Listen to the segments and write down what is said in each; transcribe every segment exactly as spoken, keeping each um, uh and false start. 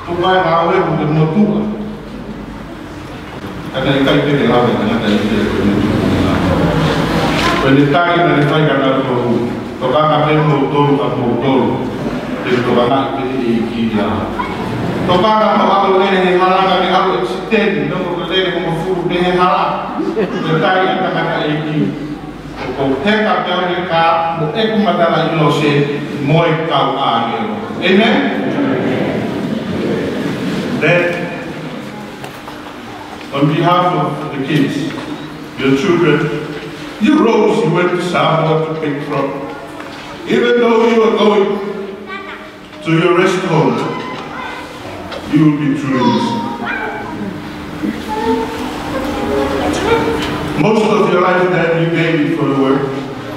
Tuku ai ngāue mo e motuʻa. Ka naʻe ʻikai te ke lave ki he tangataʻeiki ko eni. Ko ʻene tali naʻe fai kia nautolu. Tokanga pē moutolu kia moutolu. Te u tokangaʻi pē ʻe he ʻEiki ia. Tokanga mo ʻalu lele he hala, ka ke ʻalu ʻekisiteni, nofo lele hongofulu pē he hala. Ko e tali ʻa e tangataʻeiki. ʻOku ou heka pē au he kā mo ʻeku matalaʻi lose mo e kau ʻāngelo. Amen? Then, on behalf of the kids, your children, you rose, you went to Samoa to pick from, even though you are going to your rest home, you will be truly missed. Most of your life then, you gave it for the work.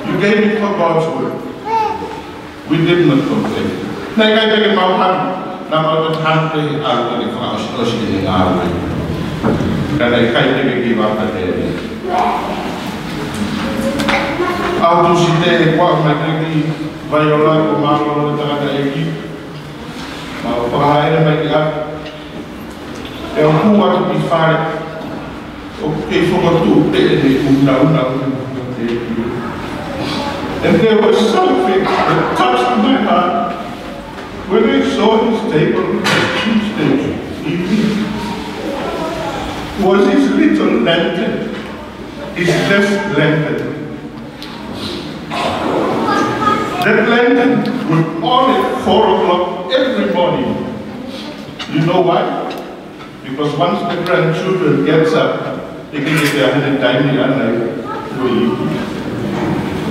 You gave it for God's work. We did not complain. Naʻe ʻikai te ke mau hanu, naʻa mau hanu pē ʻalu ke fakaʻosiʻosi ʻene ngāue. Ka naʻe ʻikai te ke give up ʻa e. ʻAutusi te kuo mai ki Vaiola, ko mālō e tangataʻeiki. Mau fakahā mai ki ai. ʻE au hū atu ki fale, ʻoku kei fokotuʻu pē ʻene unauna. And there was something that touched my heart when I saw his table on Tuesday evening. Was his little lantern, his left lantern. That lantern would on at four o'clock every morning. You know why? Because once the grandchildren gets up, they can get their hand time in and they will eat.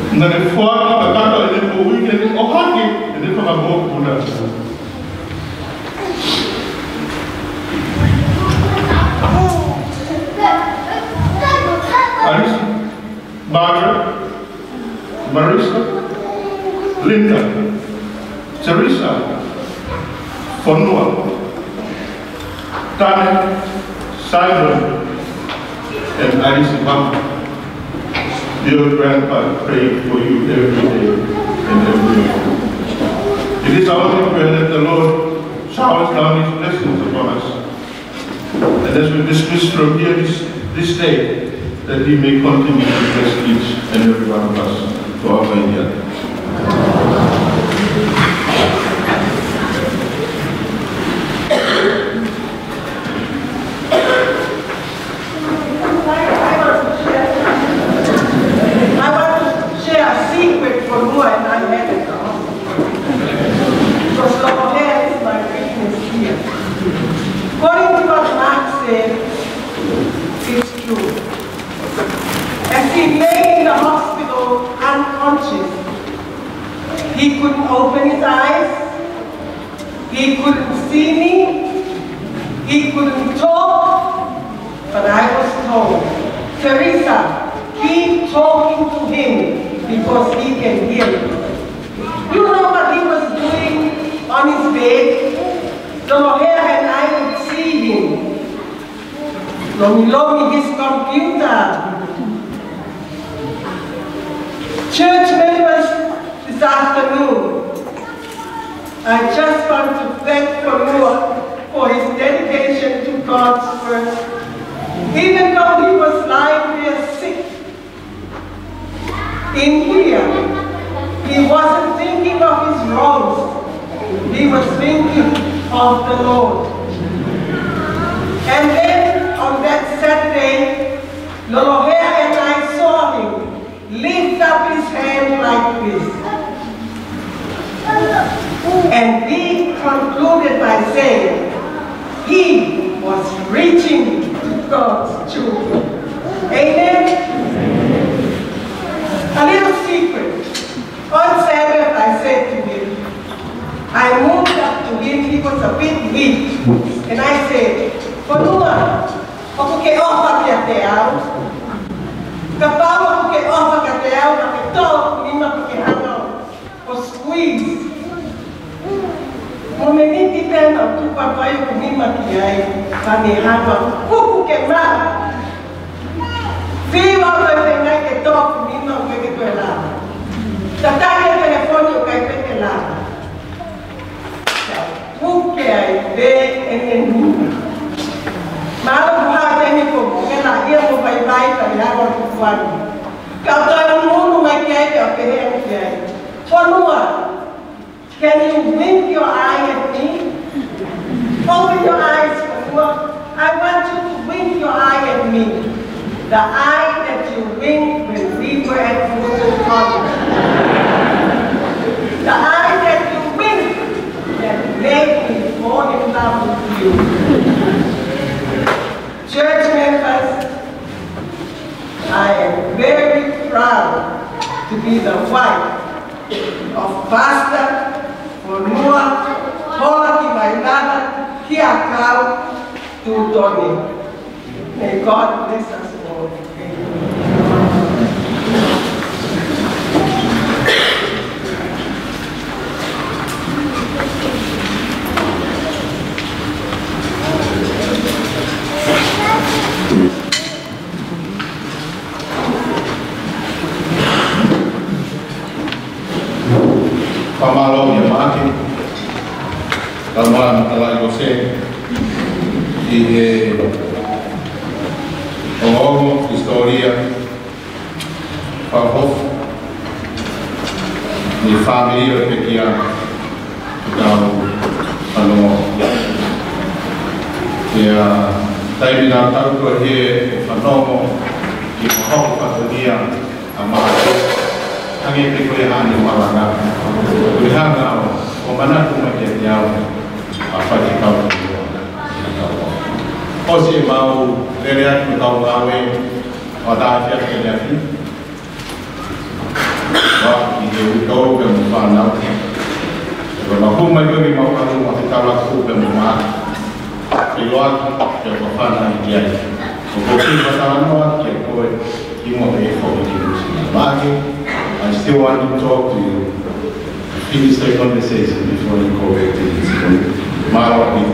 Naʻe foaki kakato ʻene moʻui ke ne ʻohake ʻene fanga mokopuna. Alice, Margaret, Marisa, Linda, Teresa, Fonua, Tane, Simon, and Alice Mama. Your grandpa prayed for you every day and every night. It is our only prayer that the Lord showers down his blessings upon us. And as we dismiss from here this, this day, that he may continue to bless each and every one of us. Ko au mai ia. I want to share a secret for you and I have it. Because Lord, here is my witness here. According to what Mark said, it's true. As he lay in the hospital unconscious, he couldn't open his eyes, he couldn't see me, he couldn't talk, but I was told, "Teresa, keep talking to him because he can hear you." You know what he was doing on his bed? Lolohe and I would see him. Lomi lomi his computer. Church members, this afternoon, I just want to thank Fonua for his dedication to God's work. Even though he was lying there sick, in here, he wasn't thinking of his wrongs. He was thinking of the Lord. And then on that Saturday, Lolohe and I saw him lift up his hand like this. And we concluded by saying, "He was reaching to God's children." Amen? A little secret. On Sabbath, I said to him, I moved up to him, he was a bit weak, and I said, "Fonua, ʻoku ke ʻofa kiate au? Kapau ʻoku ke ʻofa kiate au, ka ke toʻo hoku nima ke hanga ʻo squeeze." Mo e miniti pē naʻa ku tuku atu ai hoku nima ki ai, ka ne hanga ʻo kuku ke maʻu. Fiu au pē nai ke toʻo hoku nima, ʻoku ʻikai ke toe lava. Tataki e telefoni, ʻoku ʻikai pē ke lava. Kuku ai, pē ʻene nunu. Mālō ʻoku hā teni ko ena ia mo vaivai ka ʻi hanga ʻo tukuange. Ka toe nunu mai ki ai pea pehē ange ki ai, Fonua, can you wink your eye at me? Open your eyes, Fonua. I want you to wink your eye at me. The eye that you winked when we were at Fulton College. The eye that you winked that made me fall in love with you. Church members, I am very proud to be the wife of Pastor Fonua Holokivailala Kiakau Tutone. May God bless us all. Thank you. Fakamālō kia Maʻake, kae ʻumaʻā ʻa Talaʻi Kose, ʻi he ongoongo hisitōlia fakaʻofoʻofa ʻi he fāmili ʻo e pekia ʻoku tau fanongo. ʻI he taimi naʻa tau toki fanongo ki he fakahoko fatongia ʻa Maʻake, hangē pē ko e hā ni malanga. Ko e hanga ʻo, ʻo manatu mai kiate au ʻa e faifekau. ʻOsi ʻemau lele atu ʻetau ngāue ʻo e taʻu ʻe fiha ʻi he efiafi, ʻa ia ʻoku ou pehē mo e fānau, ʻoku mau hū mai ko eni mau ʻalu ʻo fetaulaki pē mo Maʻake. ʻIloa, ke fafana i ai. ʻOku ou kiʻi fakatalanoa kia koe, ʻi muʻa pē foki ki Nuʻu Sila. Maʻake, I still want to talk to you. Finish the conversation before you go back to New Zealand. Mālō ʻaupito.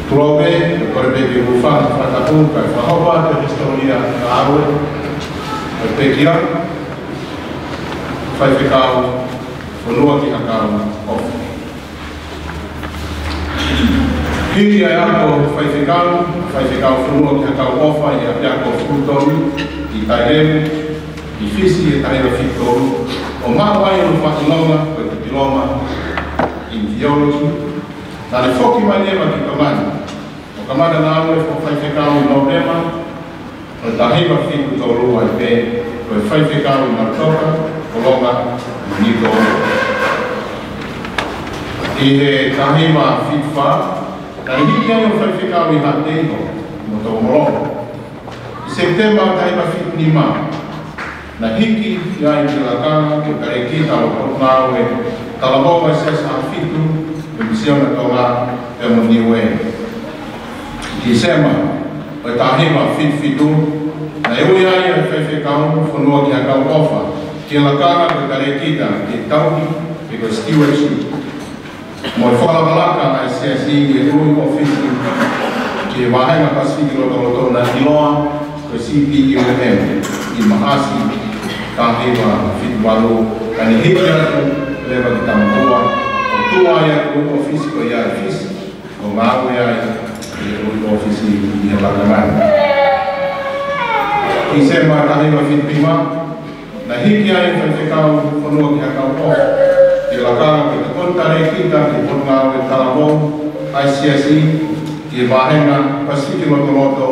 Tuʻu pē, ko e pē ke u fai fakatapu, kae fakahoko atu e hisitōlia ʻa e ngāue ʻo e pekia, Faifekau Fonuakihakauʻofa. Hili ʻa e ako faifekau, Faifekau Fonuakihakauʻofa ʻi he ʻApiako Fulton ʻi Tailemu, ʻi Fisi ʻi he taha hiva fitu tolu, ʻo maʻu ai hono fakaʻilonga ko e Diploma in Theology. Naʻa ne foki mai leva ki Tonga ni ʻo kamata ngāue fakafaifekau ʻi Nōvema ʻo e taha hiva fitu tolu, ʻa ia pē ko e faifekau ʻi Malutoka, Kolonga mo Niutonu. ʻI he taha hiva fitu fā, naʻa ne hiki ai ʻo faifekau ʻi Haʻateiho mo Tongololo. ʻI Sepitema taha hiva fitu nima, naʻe hiki ai ki he lakanga ko e talēkita ʻo e Potungāue Talavou ʻa e Siasi ʻAhofitu, ko e Misiona Tonga pea mo Niuē. ʻI Tīsema ʻo e taha hiva fitu fitu, naʻe ui ai ʻa e Faifekau Fonuakihakauʻofa ki he lakanga ko e talēkita ʻi he tauhi pe ko e stewardship mo e fakalakalaka ʻa e Siasi ʻi he ʻū ʻōfisi ki he vāhenga Pasifiki lotoloto naʻe ʻiloa ko e C P U M ʻi Maʻasi taha hiva fitu valu, ka ne hiki atu leva ki Tamapua, ʻo tuʻu ai ʻa e ʻū ʻōfisi ko ia ʻi Fisi, ʻo ngāue ai ʻi he ʻū ʻōfisi ʻi he lakanga ni. ʻI Tīsema taha hiva fitu nima, naʻe hiki ai ʻa e Faifekau Fonuakihakauʻofa ki he lakanga ko e tokoni talēkita ki he Potungāue Talavou ʻa e Siasi ʻi he vāhenga Pasifiki lotoloto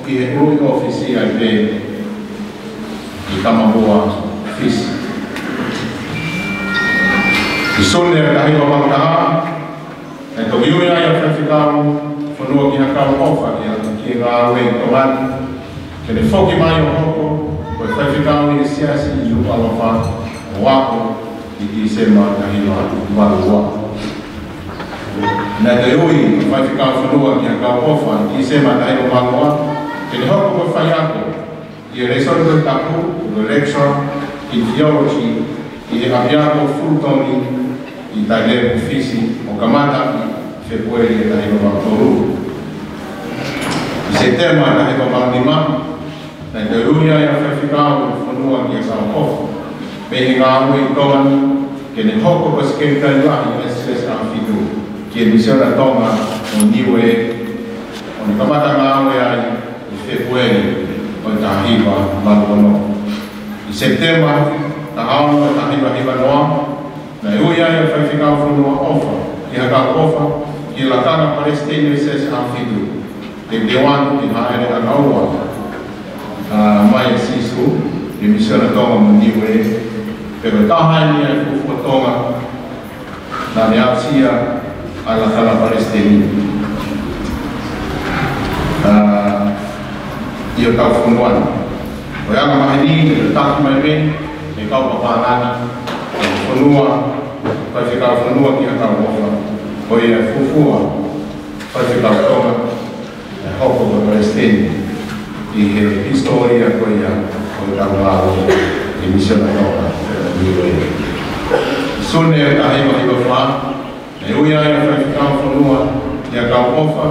ʻi he ʻū ʻōfisi ʻa ia pē ʻi Tamapua, Fisi. ʻI Sune taha hiva valu taha, naʻe toki ui ai ʻa Faifekau Fonuakihakauʻofa ki he, ki he ngāue ʻi Tonga ni, ke ne foki mai ʻo hoko ko e faifekau ʻi he Siasi ʻi Nukuʻalofa, ʻo aʻu ʻi Tīsema taha hiva valu ua. Naʻe toe ui ʻa Faifekau Fonuakihakauʻofa ʻi Tīsema taha hiva valu ua ke ne hoko ko e faiako ʻi he lēsoni Tohi Tapu, ko e Lecturer in Theology, ʻi he ʻApiako Fulton ʻi Tailemu, Fisi, ʻo kamata ʻi Fēpueli taha hiva valu tolu. ʻI Sepitema taha hiva valu nima, naʻe toe ui ai ʻa Faifekau Fonuakihakauʻofa mei he ngāue ʻi Tonga ni ke ne hoko ko e Sekelitali Lahi ʻa e Siasi ʻAhofitu, ki ki he Misiona Tonga mo Niuē, ʻo ne kamata ngāue ai ʻi Fēpueli ʻo e taha hiva valu ono. ʻI Sepitema taha ono ʻo e taha hiva hiva noa, naʻe ui ai ʻa e faifekau fonua ʻofa ki he kau ʻofa ki he lakanga palesiteni ʻo e Siasi ʻAhofitu. Te te wanu ki haʻele ʻa Naua, ʻa, mai ʻa Sīsū, ʻi he Misiona Tonga mo Niuē, pea ko e taha eni ʻa e fuofua Tonga naʻa ne aʻusia ʻa e lakanga palesiteni, ʻa, ʻi hotau fonua ni. Ko e anga maheni, ʻe taki mai pē ʻe he kau papālangi ʻo e fonua, faifekau fonua ki he kau ʻofa, ko ia ʻa e fuofua faifekau Tonga ʻe hoko ko e palesiteni ʻi he hisitōlia ko ia ʻo ʻetau ngāue ʻi he Misiona Tonga mo Niuē. Sune ʻo e taha hiva hiva fā, naʻe ui ai ʻa e faifekau fonua ki he kau ʻofa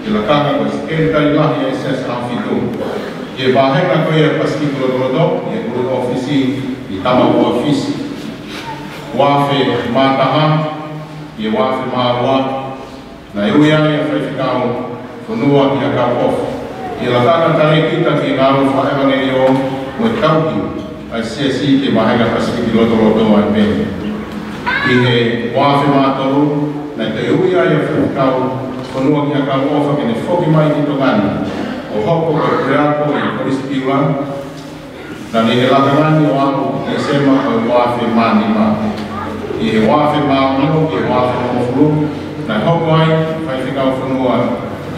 ki he lakanga ko e Sekelitali Lahi ʻo e Siasi ʻAhofitu, ki he vāhenga ko ia ʻo e Pasifiki Lotoloto, ʻi he ʻuluʻi ʻōfisi ʻi Tamakua, Fisi. Ua afe mā taha ki he ua afe mā ua, naʻe ui ai ʻa e faifekau fonua ki he kau ʻofa ki he lakanga talēkita ki he ngāue fakaʻevangeliō mo e tauhi ʻa e Siasi ki he vāhenga Pasifiki Lotoloto ʻa e peni. ʻI he ua afe mā tolu, naʻe toe ui ai ʻa e faifekau fonua ki he kau ʻofa ke ne foki mai ki Tonga ni ʻo hoko ko e puleako ʻi Kolisi Piula. Naʻe ʻi he lakanga ni ʻo aʻu ki Tīsema ʻo e ua afe mā nima. ʻI he ua afe mā ono ki he ua afe hongofulu, naʻe hoko ai ʻa e faifekau fonua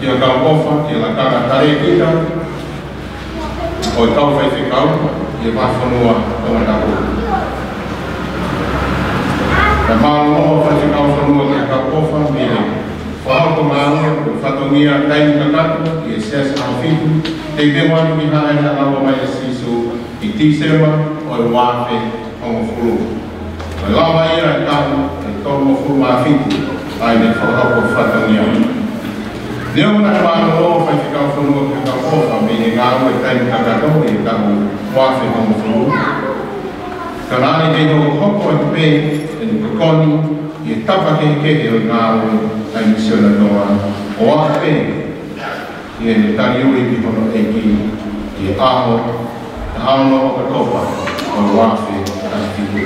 ki he kau ʻofa ki he lakanga talēkita ʻo e kau faifekau ʻi he vahefonua Tongatapu. Naʻe mālōlō ʻa e faifekau fonua ki he kau ʻofa mei he fakahoko ngāue ʻo e fatongia taimi kakato ʻi he Siasi ʻAhofitu, teʻeki ke ʻalu ki haʻele ʻa Naua mai ʻa Sīsū, ʻi Tīsema ʻo e ua afe hongofulu. Ko e lava ia ʻa e taʻu ʻe tolungofulu mā fitu ʻa ʻene fakahoko fatongia. Neongo naʻe mālōlō ʻa e faifekau fonua ki he kau ʻofa mei he ngāue taimi kakato ʻi he taʻu ua afe hongofulu, ka naʻe kei hokohoko atu pē ʻene tokoni ʻi he tapa kehekehe ʻo e ngāue ʻa e Misiona Tonga, ʻo aʻu pē ki heʻene tali ui ki hono ʻEiki ʻi he ʻaho taha ono ʻo ʻOkatopa ʻo e ua afe taha fitu.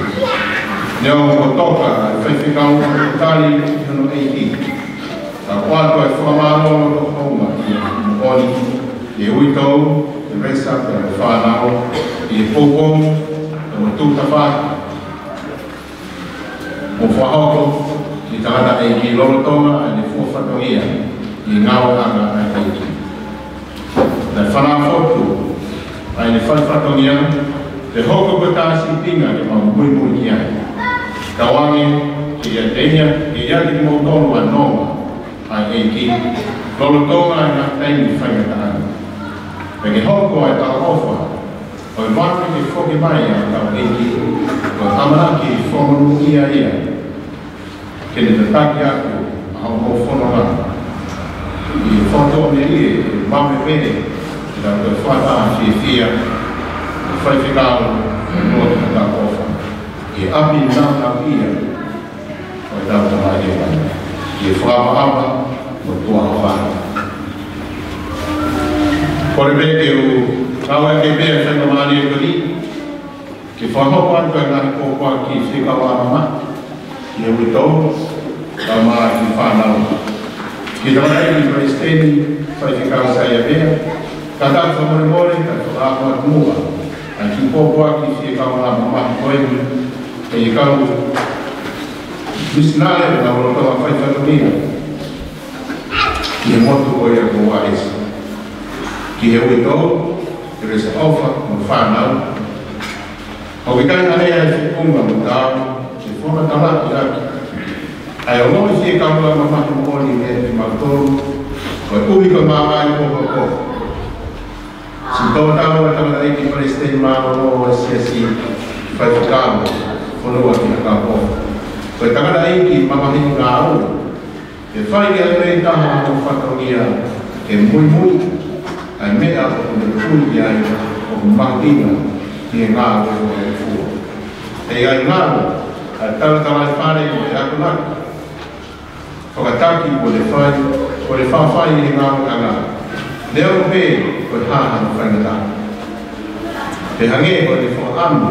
Neongo kuo toka ʻa e faifekau ʻo tali ki hono ʻEiki, ka ʻoku ʻoatu ʻa e fakamālō loto houngaʻia moʻoni ki he uitou, Teresa pea mo e fānau, ʻi he poupou mo e tuʻutāmaki kuo fakahoko ki he tangataʻeiki lolotonga ʻa ʻene fua fatongia ʻi he ngāueʻanga ʻa e ʻEiki. Naʻe fanauʻi atu ʻa ʻene fai fatongia ke hoko ko e tā sīpinga ke mau muimui ki ai. Tauange ke ʻiate ia, ke ʻiate kimoutolu ʻa e nonga ʻa e ʻEiki lolotonga ʻa e ngaahi taimi faingataʻa ni, pea ke hoko ʻa e talaʻofa ʻo e mate ke foki mai ʻa hotau ʻEiki, ko e ʻamanaki fakamonūʻia ia, ke ne tataki atu ʻa hoʻomou fononga ʻi he fakatōmelie ke mame pē ʻetau toe fakataha fiefia ʻa e faifekau fonua ki he kau ʻofa ʻi he ʻapi nāunauʻia ʻo ʻetau Tamai Hēvani, ʻi he fakaʻapaʻapa mo e tuʻa ʻofa. Kole pē ke u ngāueʻaki pē ʻa e faingamālie ko eni ke fakahoko atu ʻa e ngaahi pōpoaki fekauʻanga mamahi ki he uitou, kae ʻumaʻā ki he fānau. Ki he tangataʻeiki palesiteni, Faifekau Saiavea, kātaki fakamolemole kae fakaako atu muʻa ʻa e kiʻi pōpoaki fekauʻanga mamahi ko eni, ʻa e kau misinale ʻoku nau lolotonga fai fatongia ʻi he motu ko ia ko Uēlesi. Ki he uitou, Teresa ʻofa mo e fānau, ʻoku ʻikai hano ʻai ʻa e feʻunga mo taau ke fakamatalaʻi ʻaki ʻa e ongoʻi fekauʻanga mamahi moʻoni meiate kimautolu, koeʻuhi ko e māvae kuo hoko. Siʻi tō tau ʻa e tangataʻeiki palesiteni mālōlō ʻo e Siasi, faifekau fonua ki he kau ʻofa. Ko e tangataʻeiki mamahi ngāue, ke fai ki ai pē taha hono fatongia ke muimui ʻa e meʻa ʻoku ne tui ki ai ʻoku mahuʻinga ki he ngāue ʻo e fua. ʻE ʻi ai ngāue ʻa e talatalaifale mo e akonaki Fakataki kuo ne fai, kuo ne faʻa fai ʻi he ngāueʻanga. Neongo pē ko e hā hano faingataʻa. Pea hangē ko ʻene fakaʻamu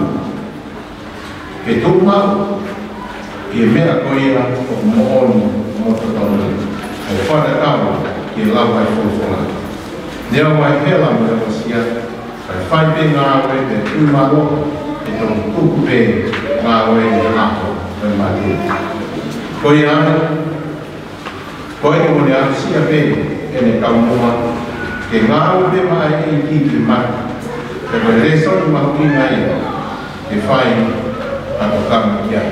ke tuʻu maʻu ʻi he meʻa ko ia ʻoku moʻoni mo totonu, ʻo fakatatau ki he lau ʻa e folofola. Neongo ʻa e hela mo e ʻosia, kae fai pē ngāue pea tui mālohi, ʻe toki tuku pē ngāue ʻi he ʻaho ʻo e mātuʻa. Ko ia ai, ko eni kuo ne aʻusia pē ʻene taumuʻa ke ngāue pē maʻa e ʻEiki ki mata. Pea ko e lēsoni mahuʻinga ia ke fai ha tokanga ki ai.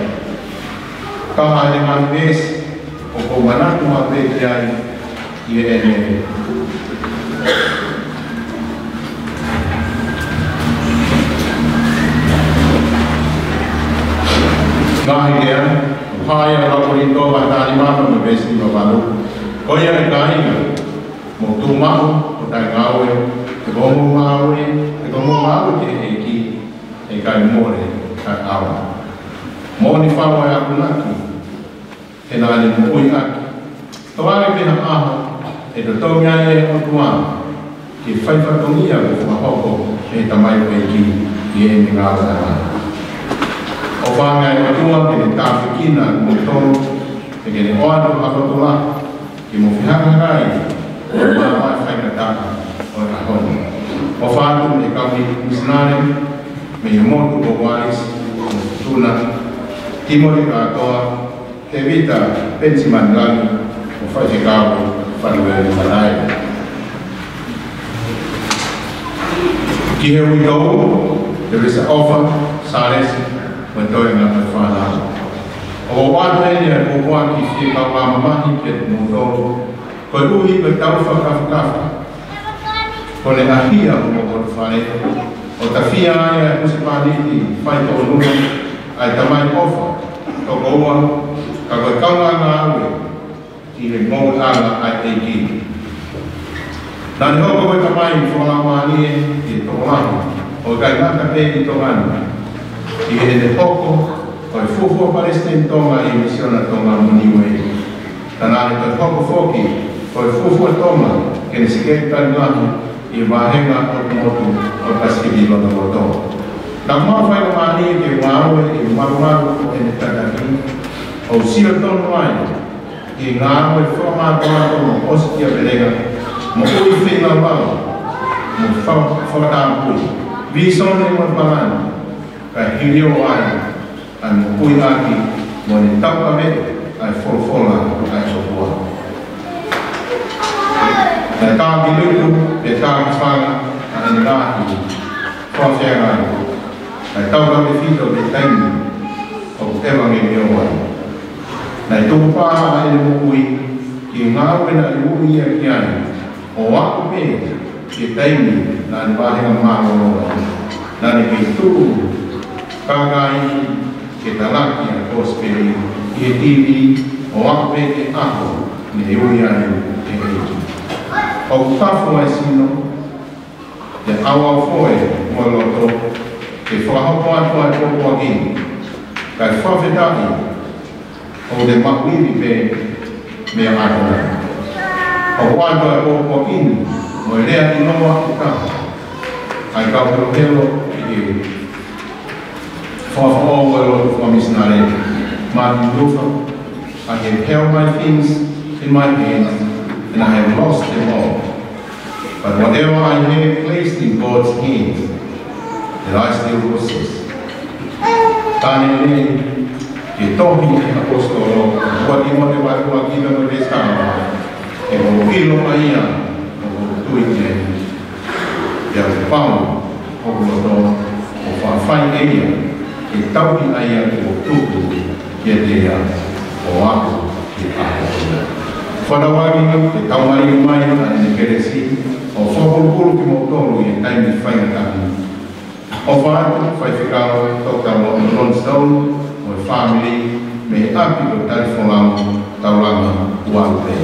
Ka ʻi he ngaahi veesi ʻoku ou manatu maʻu pē ki ai ʻi heʻene ngaahi lea, ʻoku hā ia ʻi he ʻuluaki Kolinitō vahe tahanima mo e veesi nimavalu. Ko ia ʻe kāinga, mou tuʻu maʻu ʻo taʻengaue, he ko hoʻomou ngāue, he ko hoʻomou ngāue ki he ʻEiki, ʻe ʻikai mole ʻa e ʻaonga. Moʻoni fau ʻa e akonaki, he naʻa ne moʻui ʻaki. Toʻo ange pē ha ʻaho ʻe totongi ai ʻe he ʻOtua ki he fai fatongia kuo fakahoko ʻe he tamaioʻeiki ʻi heʻene ngāue ʻana. ʻOfa ange ʻa e ʻOtua ke ne tāpuekina kimoutolu, pea ke ne ʻoatu ha loto lahi ke mo fehangahangai mo e faingataʻa ʻo e ʻaho ni. ʻOfa atu ki he kau misinale mei he motu ko Wallis, mo Futuna, Timoti Kātoa, Tēvita Penisimani Langi, mo Faifekau Fanuelu Mataele. Ki he uitou, Teresa ʻOfa, Sālesi, mo e toenga ʻo e fānau. ʻOku ou ʻoatu eni ʻa e pōpoaki fie kaungāmamahi kiate kimoutolu, koeʻuhi ko ʻetau fakafetaʻi. Ko ʻene ʻahia homou loto fale, ʻo tafia ai ʻa e husepāniti faitōnua, ʻa e tamai ʻofa, tokoua, ka ko e kaungāngāue ʻi he ngoueʻanga ʻa e ʻEiki. Naʻa ne hoko ko e tamai fakalaumālie ʻi he tokolahi, ʻo ʻikai ngata pē ʻi Tonga ni, ʻi heʻene hoko ko e fuofua Palesiteni Tonga ʻi he Misiona Tonga mo Niuē. Ka naʻa ne toe hoko foki ko e fuofua Tonga ke ne sekelitali lahi ʻi he vāhenga ʻo e motu ʻo e Pasifiki Lotoloto. Naʻa mau faingamālie ke ngāue ʻi he malumalu ʻo ʻene tataki, ʻo sio tonu ai ʻi he ngāue fakamātoato mo ʻosikiavelenga, moʻui feilaulau, mo fa-, fakatapui, vīsone mo e palani, kae hiliō ai ʻa e moʻui ʻaki mo ʻene taukaveʻi ʻa e folofola ʻa e ʻOtua. Naʻe tākiluku, pea tākifanga ʻa ʻene ngaahi fakafeangai, naʻe tautefito ki he taimi ʻoku ʻevangeliō ai. Naʻe tukupā ʻa ʻene moʻui ki he ngāue naʻe ui ia ki ai, ʻo aʻu pē ki he taimi naʻa ne vāhenga mālōlō ai. Naʻa ne kei tuʻu kākaaʻi ke talaki ʻa e kosipeli ʻi he TV, ʻo aʻu pē ki he ʻaho ne ui ai ʻe he ʻEiki. ʻOku kafo ʻa e sino, pea ʻauʻaufoe mo e loto, ke fakahoko atu ʻa e pōpoaki ni, kae fakafetaʻi, ʻoku te maʻu ivi pē meia ʻAtonai. ʻOku ʻoatu ʻa e pōpoaki ni mo e lea ʻiloa ʻe taha ʻa e kau helohelo ʻi he fakafoʻou ʻo e lotu fakamisinale, Martin Luther, "I have held my things in my hands, and I have lost them all. But whatever I have placed in God's hands, that I still possess." Ka ne lea ki he tohi ʻa e ʻaposetolo, ua Tīmote vahe ua, ki he veesi taha fā, he ʻoku ʻilo ʻa ia ʻoku tui ki ai, pea ʻoku pau hoku loto, ʻo faʻa fai ʻe ia, ke tauhi ʻa ia kuo tuku kiate ia ʻo aʻu ki he ʻaho ko ia. Fānau ange, ke tau maʻu mai ʻa ʻene kelesi, ʻo fakapulupulu kimoutolu ʻi he taimi faingataʻa ni. ʻOfa atu, Faifekau Toketā Lorna Lonsdale mo e fāmili, mei he ʻapi ko Talifolau, Taulagi, Valu pē.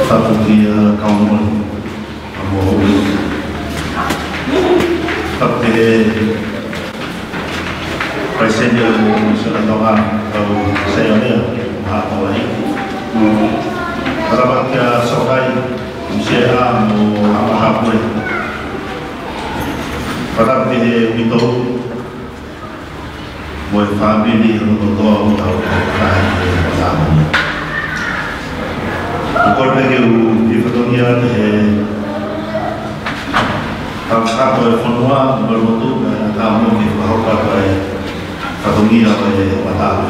Tapu kia Kaumoʻoni, ʻa mo ui. Tapu ki he Palesiteni ʻo e Komisini Tonga, kau Saione, mo Haʻa Taulaʻeiki. Tapu kia Sokai, Misea mo Haʻa Mahapule. Tapu ki he uitou mo e fāmili ʻo e loto ʻo e tau kakai ʻi he Samoa. ʻOku kole pē ke u kiʻi fatongia atu he tau kato e fonua, mo e lotu, ka e tau mo ke fakahoko atu e fatongia ʻo e matapā.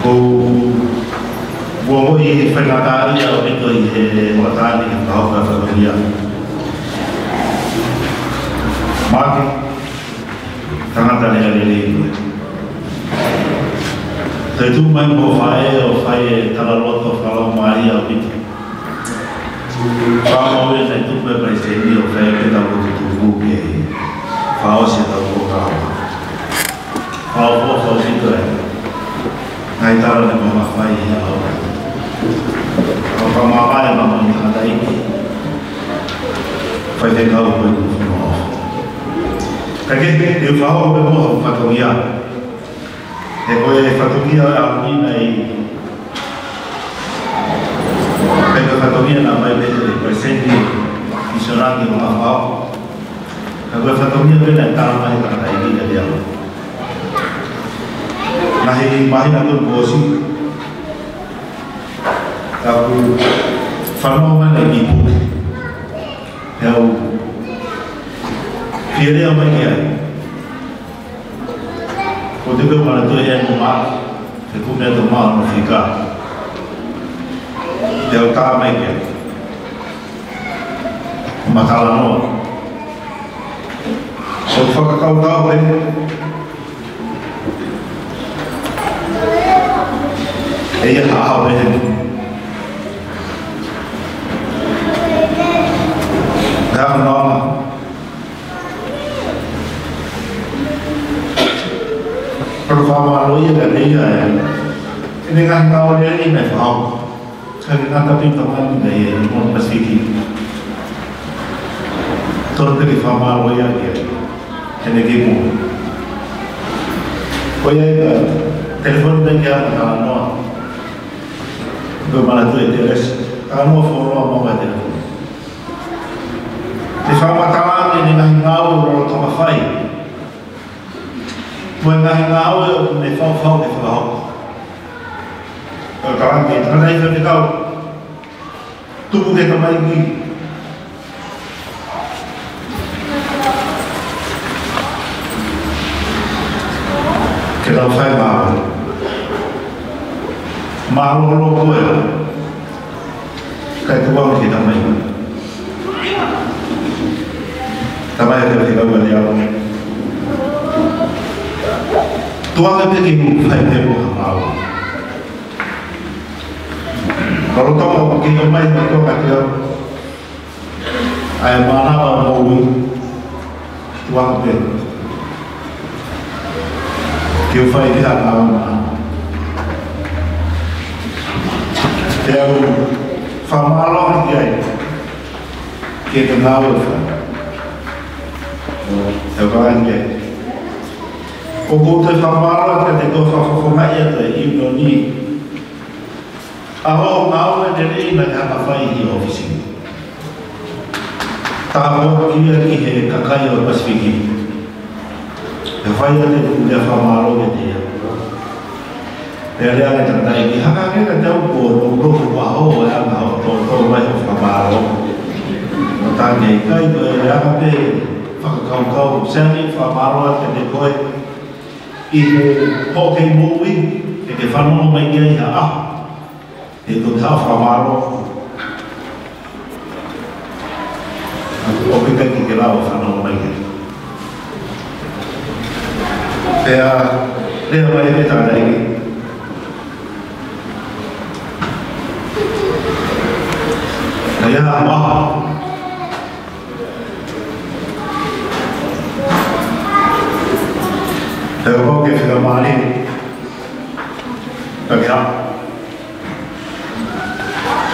Ko u, ko u ʻi he faingataʻaʻia ʻaupito ʻi he hoʻatā ni ke fakahoko e fatongia. Maʻake, tangata lea lelei koe. Toe tuʻu mai mo e faʻē ʻo fai e talaloto fakalaumālie ʻaupito. Fakamālō ʻi he tuku e Palesiteni ʻo fai pē ʻetau lotu tuku ke fakaʻosi ʻetau polokalama. Fakaʻofoʻofa ʻaupito e ngaahi tala ne mau fai he ʻaho ni. Kau fakamālō ʻa e Māmani Tangataʻeiki. Faifekau ko e fonua. Ka ke, te u fakahoko pē mo ha fatongia. He ko e fatongia ʻa e ʻaho ni, he ko e fatongia naʻe ʻomai pē ʻe he Palesiteni ʻi Sonaki ʻo Mafao. He ko e fatongia pē naʻe tala mai ʻe he tangataʻeiki kiate au. Naʻe ʻi he māhina kuo ʻosi, ka u fanongo mai ki he puke. Pea u fie lea mai ki ai. Ko e tuku ʻo e manatu ʻe ʻi ai mo Maʻake, he kume atu mo hono fika. Pea u tā mai ki ai. Mo e talanoa. Ko e fakakaukau pē. ʻE ʻi ai ha ʻaho pehē. Ka no. Pea u fakamālō ia kiate ia ʻi heʻene ngaahi ngāue lelei naʻe fakahoko. Ka ke ngata pē ʻi he tangata ni ʻi he moʻui Pasifiki. Tonu pē ke fakamālō ia ki heʻene kiʻi moʻui. Ko ia ai ka telefoni mai ki ai mo talanoa. Ko e manatu ʻe Telesi. Talanoa fuoloa mo e telefoni. Ke fakamatala ʻene ngaahi ngāue ʻoku lolotonga fai. Mo e ngaahi ngāue ʻoku ne faufau ke fakahoko. Ko e tala ke tala i faifekau. Tuku ke tamaiki. Ke tau fai mālō. Mālōlō koe. Kae tuku ange ke tamaiki. Tamaiki ke tau fai mālō. Tuku ange ke u fai pē mo ha mālō. Ka lolotonga ʻeku kei ʻomai ʻa e tuʻa kiate au. ʻA e mānava moʻui. Tuʻa pē. Ke u fai pē ha ngāue maʻa. Pea u fakamālō ki ai. Ke te ngāue fai. Te u fai ke. ʻOku ou toe fakamālō kiate koe fakafofongaʻi atu e ʻiunioni. ʻA hoʻo ngāue lelei naʻe hanga fai ʻi he ʻōfisi. Tāpuakiʻi ia ki he kakai ʻo e Pasifiki. ʻE fai atu ʻeku lea fakamālō kiate ia. Pea lea ange ʻa e tangataʻeiki, hanga ange kiate au kuo u nofo ʻo ʻaho ʻo e anga hoʻo tōtō mai hoʻo fakamālō. ʻO tā ke ʻikai ko e lea ange pē fakakaukau, sai ange fakamālō atu kiate koe. ʻI he hoʻo kei moʻui, ke ke fanongo mai ki ai ha ʻaho. ʻE toki hā fakamālō. ʻOku ʻikai ke ke lava fanongo mai ki ai. Pea, lea mai e tangataʻeiki. Ka ia ha ʻaho. Pea kapau ʻoku ke fiemālie. Ka ke hā.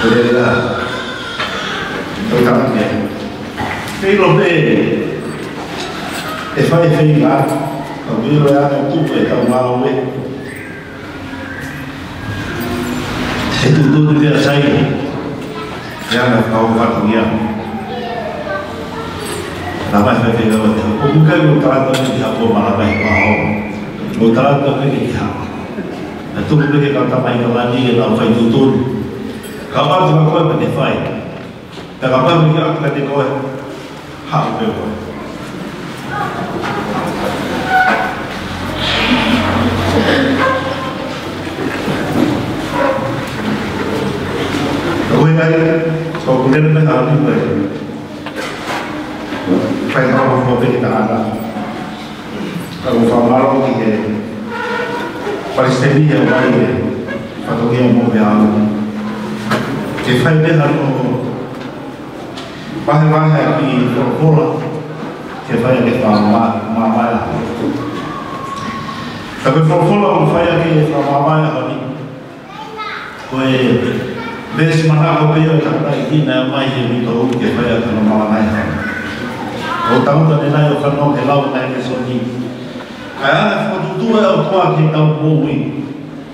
Lelā, tau tala ke. Ke ʻilo pē, ʻe fai e feinga, ka ʻoku ʻilo ʻe ʻAna ʻoku tuʻu ʻetau ngāue. ʻE tuʻutuʻuni pē ʻa Sailo, ʻe ʻAna kau fatongia. Naʻa mai fai feinga ʻo te, ʻoku ʻikai ko e tala atu ki ha ko Malangai ko ho. Ko e tala atu ki ha. Naʻe tuku pē ke kau tamai ka lani ke nau fai tuʻutuʻuni. Kapau te koe pē te fai. Pea kapau te ke ʻalu ka te koe. Haʻu pē koe. Ko e ʻai, ko e kule me hau ni koe. Fai hau ko pē ki taha. Ka ʻoku ou fakamālō ki he palesiteni ʻa e fatongia mo e ʻalu. Ke fai pē hano vahevahe ʻa e kiʻi folofola, ke fai ʻa e fakamā-, māvae. Ka ko e folofola ʻoku fai ʻaki e fakamāvae ʻaho ni. Ko e veesi manako pē ʻo e tangataʻeiki naʻe ʻomai he mito ke fai ʻaki hono Malangai. ʻOku tau tane nai ʻo fanongo he lau ʻa e lēsoni. Ka ʻe ʻAna fokotuʻutuʻu ʻe he ʻOtua ke tau moʻui.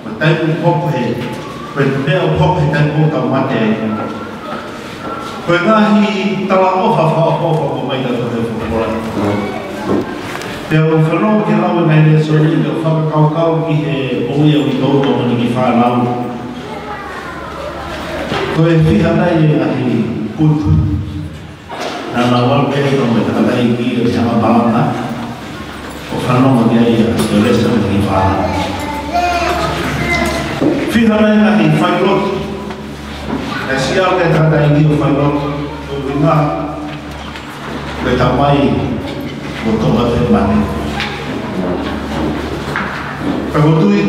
Ko e taimi ʻoku hoko he, ko e meʻa ʻoku hoko he taimi ʻoku tau mate ai. Ko e ngaahi talaʻofa fakaʻofoʻofa ʻoku ʻomai kiate kitautolu he folofola. Pea ʻoku ou fanongo ki he lau ʻa e ngaahi lēsoni, pea u fakakaukau ki he moʻui ʻa kitautolu ʻoku mou kiʻi fānau. Ko e fiha nai e ngaahi putu. Naʻa nau ō pē mo e tangataʻeiki ʻo te hanga malanga. ʻO fanongo ki ai ʻa Teolesa mo e kiʻi fānau. Fiha nai e ngaahi failotu. ʻE siʻi ʻalu e tangataʻeiki ʻo failotu. ʻO ʻuhinga. Ko e tamai ʻoku tō atu he mate. Ka ʻoku ou tui,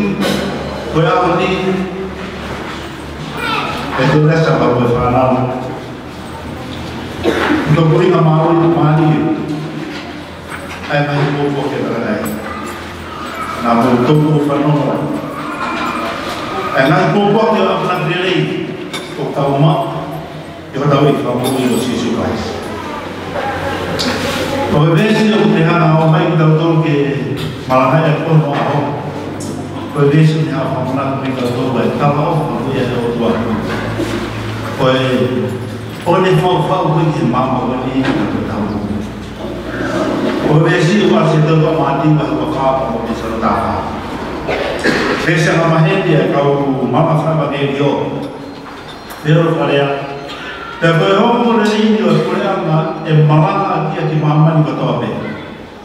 ko e ʻaho ni, ʻe Teolesa mo e fānau. Ko e ʻuhinga mālie, mālie. ʻA e ngaahi pōpoaki ʻa e tangataʻeiki. Naʻa mou tō ʻo fanongo. ʻA e ngaahi pōpoaki ʻa e ʻamanaki lelei. ʻOku tau maʻu. ʻI hotau ʻEiki Fakamoʻui ko Sīsū Kalaisi. Ko e veesi ʻoku ne hanga ʻo ʻomai kitautolu ke malangaʻi ʻaki hono ʻaho. Ko e veesi ʻoku ne hanga ʻo fakamanatu mai kiate kitautolu ʻa e talaʻofa ko ia ʻa e ʻOtua. Ko e, ʻoku ne faufau ko ē ki he maama ko eni ʻoku tau. Ko e veesi ʻoku ʻasi ʻi he tohi ʻa Mātiu vahe uofā pea mo e Salatafa. Veesi angamaheni ʻa e kau maama fakaʻevangeliō. Pea ʻoku lea, pea ko e ongoongolelei ni ʻo e puleʻanga ʻe malanga ʻaki ʻa e māmani kotoa pē.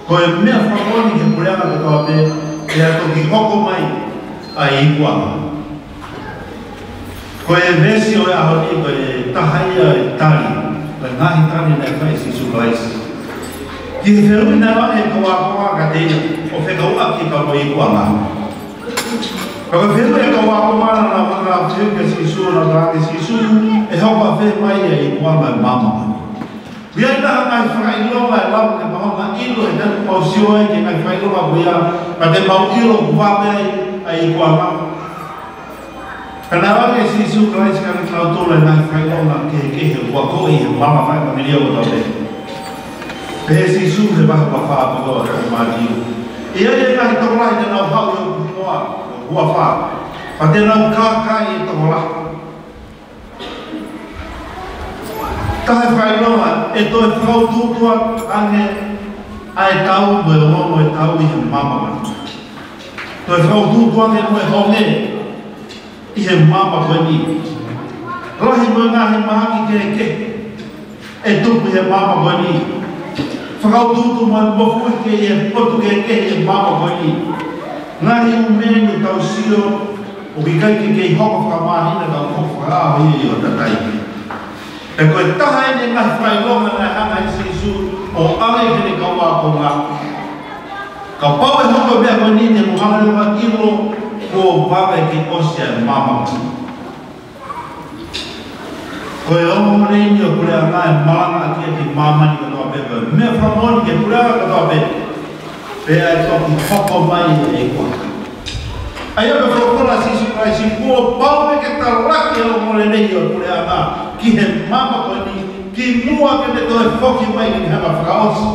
Ko e meʻa fakamoʻoni ki he puleʻanga kotoa pē, ʻe toki hoko mai ʻa e ikuʻanga. Ko e veesi ʻo e ʻaho ni, ko e taha ia e tali, ko e ngaahi tali naʻe fai ʻe Sīsū Kalaisi. Ki he fehuʻi naʻe ʻomai ʻe he kau ākonga kiate ia, ʻo fekauʻaki ki he kau ikuʻanga. Ka ko e fehuʻi ʻa e kau ākonga naʻa nau hanga ʻo fehuʻi kia Sīsū, naʻa nau talaange kia Sīsū, ʻe hoko ʻafē mai ʻa e ikuʻanga ʻo e maama ko eni. ʻOku ʻi ai ha ngaahi fakaʻilonga ʻe lava ke mau hanga ʻo ʻilo he taimi ʻoku mau sio ai ki he ngaahi fakaʻilonga ko ia, ka te mau ʻilo kuo vave ai ʻa e ikuʻanga. Ka naʻe ʻoange ʻe Sīsū Kalaisi kiate kitautolu ʻa e ngaahi fakaʻilonga kehekehe ʻoku akoʻi he maama fakaʻevangeliō kotoa pē. Pehē ʻe Sīsū he vahe uofā pea mo e tohi ʻa Mātiu. ʻI ai e ngaahi tokolahi te nau haʻu ʻi hoku hingoa, ʻo huafa. Pea te nau kākaaʻi e tokolahi. Taha e fakaʻilonga, ʻe toe fakautuutu ange ʻa e tau mo e ongoongo ʻo e tau ʻi he maama. Toe fakautuutu ange mo e honge ʻi he maama ko eni. Lahi mo e ngaahi mahaki kehekehe ʻe tupu he maama ko eni. Fakautuutu mo e mofuike ʻi he potu kehekehe ʻi he maama ko eni. Ngaahi ʻū meʻa ʻoku tau sio ʻoku ʻikai ke kei hoko fakamāhina ka ʻoku hoko fakaʻaho ia ʻi hotau taimi. Pea ko e taha eni e ngaahi fakaʻilonga naʻe hanga ʻe Sīsū ʻo ʻoange ki heʻene kau ākonga. Kapau ʻe hoko e meʻa ko eni te mou hanga ʻo ʻilo kuo vave ke ʻosi ʻa e maama. Ko e ongoongolelei ni ʻo e puleʻanga ʻe malanga ʻaki ʻa e māmani kotoa pē, ko e meʻa fakamoʻoni ki he puleʻanga kotoa pē. Pea ʻe toki hoko mai ʻa e ikuʻanga. ʻA ia ko e folofola ʻa Sīsū Kalaisi kuo pau pē ke talaki ʻa e ongoongolelei ʻo e puleʻanga. ki he maama ko eni, kimuʻa ke ne toe foki mai ke ne hanga ʻo fakaʻosi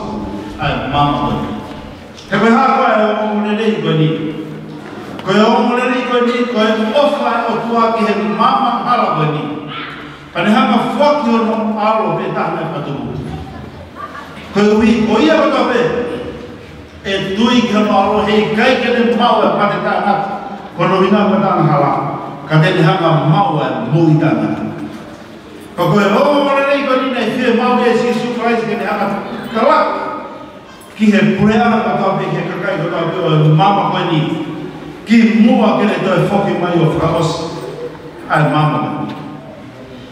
ʻa e maama ko eni. He ko e hā koā e ongoongolelei ko eni? Ko e ongoongolelei ko eni, ko e ʻofa ʻa e ʻOtua ki he maama hala ko eni. Ka ne hanga ʻo foaki hono ʻAlo pē taha naʻe fakatupu. Koeʻuhi, ko ia kotoa pē ʻe tui ki hono ʻAlo, heʻikai ke ne maʻu ʻa e mate taʻengata, ko hono ʻuhinga ko e taʻengatá, ka te ne hanga ʻo maʻu ʻa e moʻui taʻengata. Ka ko e ongoongolelei ko eni naʻe fiemaʻu ʻe Sīsū Kalaisi ke ne hanga ʻo talaki ki he puleʻanga kotoa pē, ki he kakai kotoa pē ʻo e maama ko eni, kimuʻa ke ne toe foki mai ʻo fakaʻosi ʻa e maama ko eni.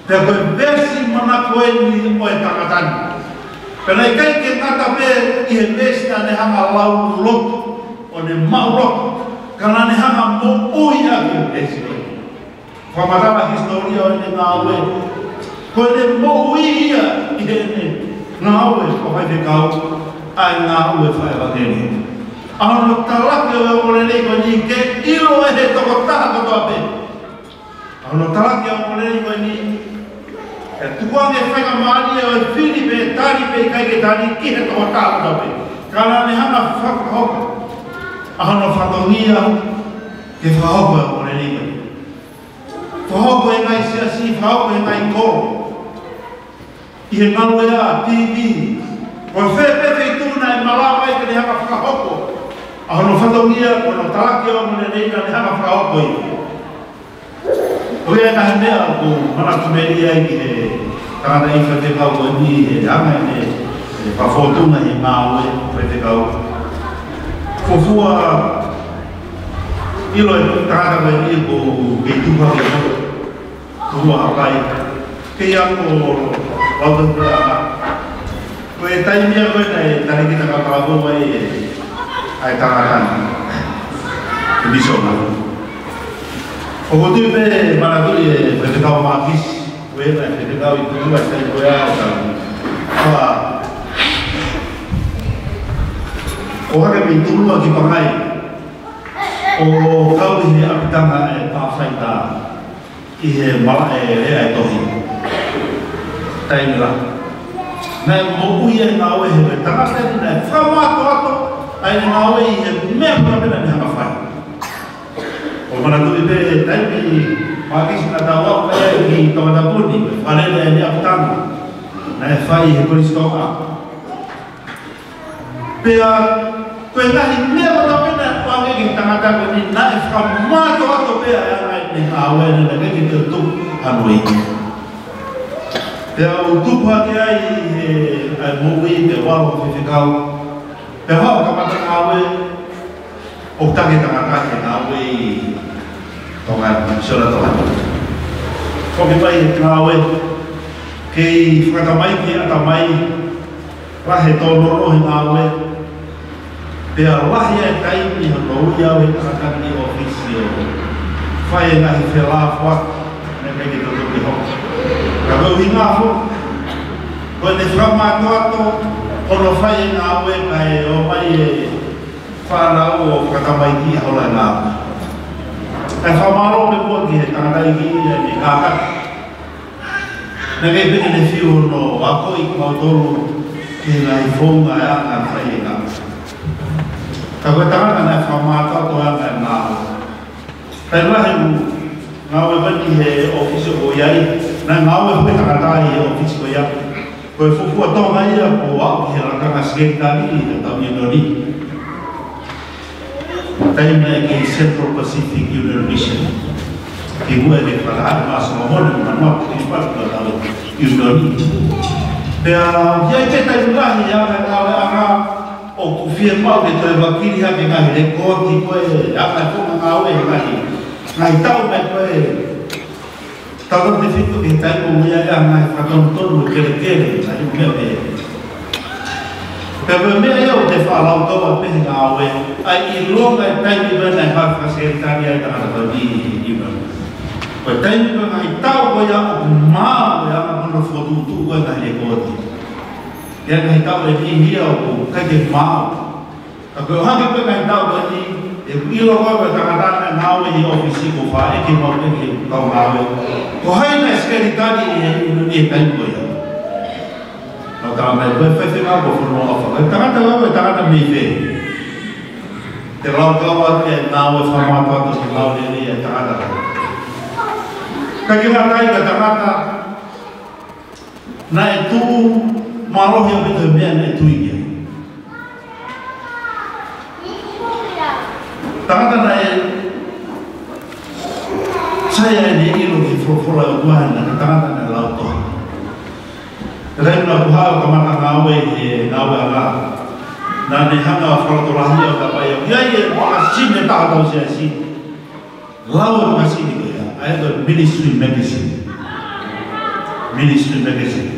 Pea ko e veesi manako eni ʻo e tangata ni. Pea naʻe ʻikai ke ngata pē ʻi he veesi naʻá ne hanga ʻo lau loto, ʻo ne maʻu loto, ka naʻá ne hanga ʻo moʻui ʻaki e veesi ko eni. Fakamatala hisitōlia ʻo ʻene ngāue, ko ʻene moʻui ia ʻi heʻene ngāue ko e faifekau, ʻa e ngāue fakaʻevangeliō. ʻA hono talaki ʻo e ongoongolelei ko eni ke ʻilo ʻe he tokotaha kotoa pē. ʻA hono talaki ʻo e ongoongolelei ko eni, ʻe tukuange faingamālie ʻo e fili pe tali pe ʻikai ke tali ki he tokotaha kotoa pē. Ka naʻá ne hanga ʻo fakahoko ʻa hono fatongia ke fakahoko e ongoongolelei ko eni. Fakahoko ʻi he ngaahi siasi, fakahoko ʻi he ngaahi kolo, ʻi he ngāue ʻa e T V, ko fē pē feituʻu naʻe malava ai ke ne hanga ʻo fakahoko ʻa hono fatongia, ko hono talaki ʻo e ongoongolelei naʻá ne hanga ʻo fakahoko ia. Ko ia e ngaahi meʻa ʻoku ou manatu melie ai ki he tangataʻeiki faifekau ko eni, he anga ʻene, ʻene fakafōtunga ʻi he ngāue faifekau. Fuofua ʻilo e tangata ko eni ʻoku kei tupu hake, fuofua hapai. Kei ako lau tau pea. Ko e taimi ia ko ē naʻe talēkita kapau ai e, ʻa e tangata ni, e misiona. ʻOku ou tui pē manatuʻi e faifekau Mākisi, ko e naʻe faifekau ʻi Tuʻa, ʻi he taimi ko ia ʻo ka. Ka, ʻo hake mei Tulua ki Pangai, ʻo kau ʻi he ʻapitanga e Pathfinder ʻi he malaʻe lea e tohi. Taimi lahi. Naʻe moʻui e ngāue he tangata ni, naʻe fakamātoato ʻa e ngāue ʻi he meʻa kotoa pē naʻá ne hanga ʻo fai. ʻOku ou manatuʻi pē taimi Mākisi naʻa tau aʻu ai ki Tongatapu ni, fale lea ʻene ʻapitanga naʻe fai he Kolisi Tonga. Pea ko e ngaahi meʻa kotoa pē naʻe ʻoange ki he tangata ko eni, naʻe fakamātoato pē ʻa e anga ʻene ngāue, naʻe ʻikai ke toe tuku hano ivi. Pea u tupu hake ai he, ʻa e moʻui, pea u ʻalu ʻo faifekau. Pea u haʻu ʻo kamata ngāue, ʻo taki tangata ke ngāue ʻi Tonga, Misiona Tonga. Foki mai he ngāue, kei fakatamaiki e ʻatamai, lahi e tōnounou he ngāue, pea lahi e taimi hono ui au he tangata ki ʻōfisi ʻo fai e ngaahi felāfoaki, naʻe ʻikai ke toe tuku ke hoko. Ka ko e ʻuhinga foki, ko ʻene fakamātoato hono fai e ngāue kae ʻomai e fānau ʻo fakatamaiki ʻi he ʻaho lahi na. Kae fakamālō pē muʻa ki he tangataʻeiki ia ʻi he kākā. Naʻe ʻikai pē ke ne fiu hono akoʻi kimautolu ki he ngaahi founga ʻa e anga fai e ngāue. Ka ko e tangata naʻe fakamātoato ʻa e anga e ngāue. Taimi lahi ʻoku ngāue mai ki he ʻōfisi ʻoku ʻi ai, naʻe ngāue foki e tangata ʻi he ʻōfisi ko ia. Ko e fuofua Tonga ia kuo aʻu ki he lakanga sekelitali ʻi he tau ʻiunioni. Taimi naʻe kei Central Pacific Union Mission. Kimuʻa ke fakahā mai ʻa Solomone Manuaku Kilipaku ki he tau ʻiunioni. Pea ʻi ai pē taimi lahi ʻa e ngāue anga ʻoku fiemaʻu ke toe vakili hake ngaahi lekooti ko e anga e founga ngāue ngaahi, ngaahi taʻu mai ko e tautefito ki he taimi ʻoku ʻi ai ʻa e ngaahi fakatonutonu kelekele, ngaahi meʻa pehē. Pea ko e meʻa ia ʻoku te faʻa lau kau ʻa pehē ngāue, ʻa e ʻilonga e taimi ko ē naʻe fakasekelitali ai e tangata ko eni ʻi ʻIunaní. Ko e taimi ko ē ngaahi taʻu ko ia ʻoku maau e anga hono fokotuʻutuʻu ko ē ngaahi lekooti. ʻI ai ngaahi taʻu ʻe niʻihi ia ʻoku ʻikai ke maau. Ka ko e ʻohake ko ē ngaahi taʻu ko eni, ʻOku ʻilo ko e tangata naʻe ngāue ʻi he ʻōfisi ko e faʻē ke mau pehē ki he kau ngāue, ko hai naʻe sekelitali ʻi he ʻiunioni he taimi ko ia. Naʻe talamai ko e faifekau ko Fonuaʻofa. Ko e tangata ko e tangata mei fē? Te u lau kau atu e ngāue fakamātoato ki he ngāue lelei ʻa e tangata. Ka ke ngata ai, ko e tangata naʻe tuʻu mālohi ʻaupito he meʻa naʻe tui ki ai. Tangata naʻe sai ai ʻene ʻilo ki he folofola ʻa e ʻOtua, naʻe tangata naʻe lautohi. Taimi naʻa ku haʻu ʻo kamata ngāue he ngāueʻanga, naʻa ne hanga ʻo fakalotolahi au, ka ʻi ai e makasini ʻe taha ʻo e siasi. Lau e makasini ko ia, ʻa ia ko e Ministry Magazine. Ministry Magazine.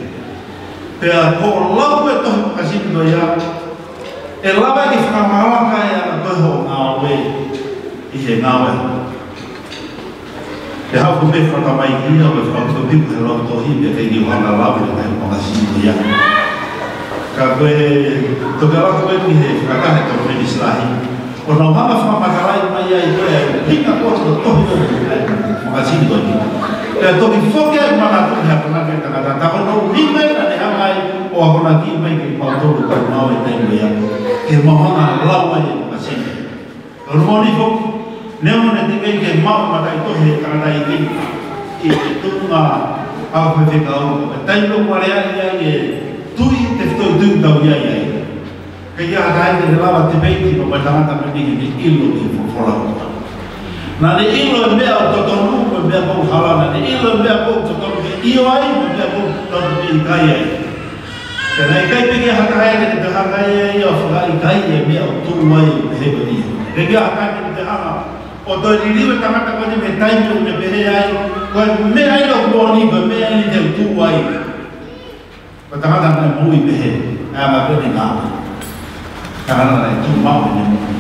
Pea ko e lau e tohi makasini ko ia, ʻe lava ke fakamālō ai ʻa e anga ko ē hoʻo ngāue ʻi he ngāue. Pea haʻu ko e meʻa fakatamaiki ia, ʻo fakapikopiko he lautohi, pea ʻikai ke u hanga ʻo lau e makasini ko ia. Ka ko e toki ʻalu ko ē ki he fakataha ʻa e kau minisi lahi, ʻo nau hanga ʻo fakamatalaʻi mai ai ko e ʻuhinga ko ē ʻo e tohi ʻo e makasini ko eni. Pea toki foki ai e manatu ki he akonaki ʻa e tangata, tā ko hono ʻuhinga ia naʻa ne hanga ai ʻo akonaki mai kimautolu kau ngāue he taimi ko ia, ke mau hanga ʻo lau ai e makasini. Ko hono moʻoni foki, neongo naʻe teʻeki ai ke maʻu e mataʻitohi ʻa e tangataʻeiki ʻi he tuʻunga fakafaifekau, ko e taimi ʻoku aleaʻi ai e tui, tefitoʻi tui ʻoku tau ʻi ai ai. Ka ʻi ai ha taha ia te ne lava ʻo tepeiti mo e tangata ko eni heʻene ʻilo ki he folofola. Naʻa ne ʻilo e meʻa ʻoku totonu mo e meʻa ʻoku hala, naʻa ne ʻilo e meʻa ʻoku totonu ke ʻio ai mo e meʻa ʻoku totonu ke ʻikai ai. Pea naʻe ʻikai pē ke ʻi ai ha taha ia te ne hanga ʻe ia ʻo fakaʻikaiʻi e meʻa ʻoku tuʻu ai ʻo pehē ko ia. Pea ʻikai ha taha ia te ne hanga ʻo toe liliu e tangata ko eni mei he taimi ʻoku ne pehē ai, ko e meʻa ia ʻoku moʻoni, ko e meʻa eni te u tuʻu ai. Ko e tangata naʻe moʻui pehē, ʻa e anga ko eni e ngāue. Tangata naʻe tuʻu maʻu ʻene moʻui.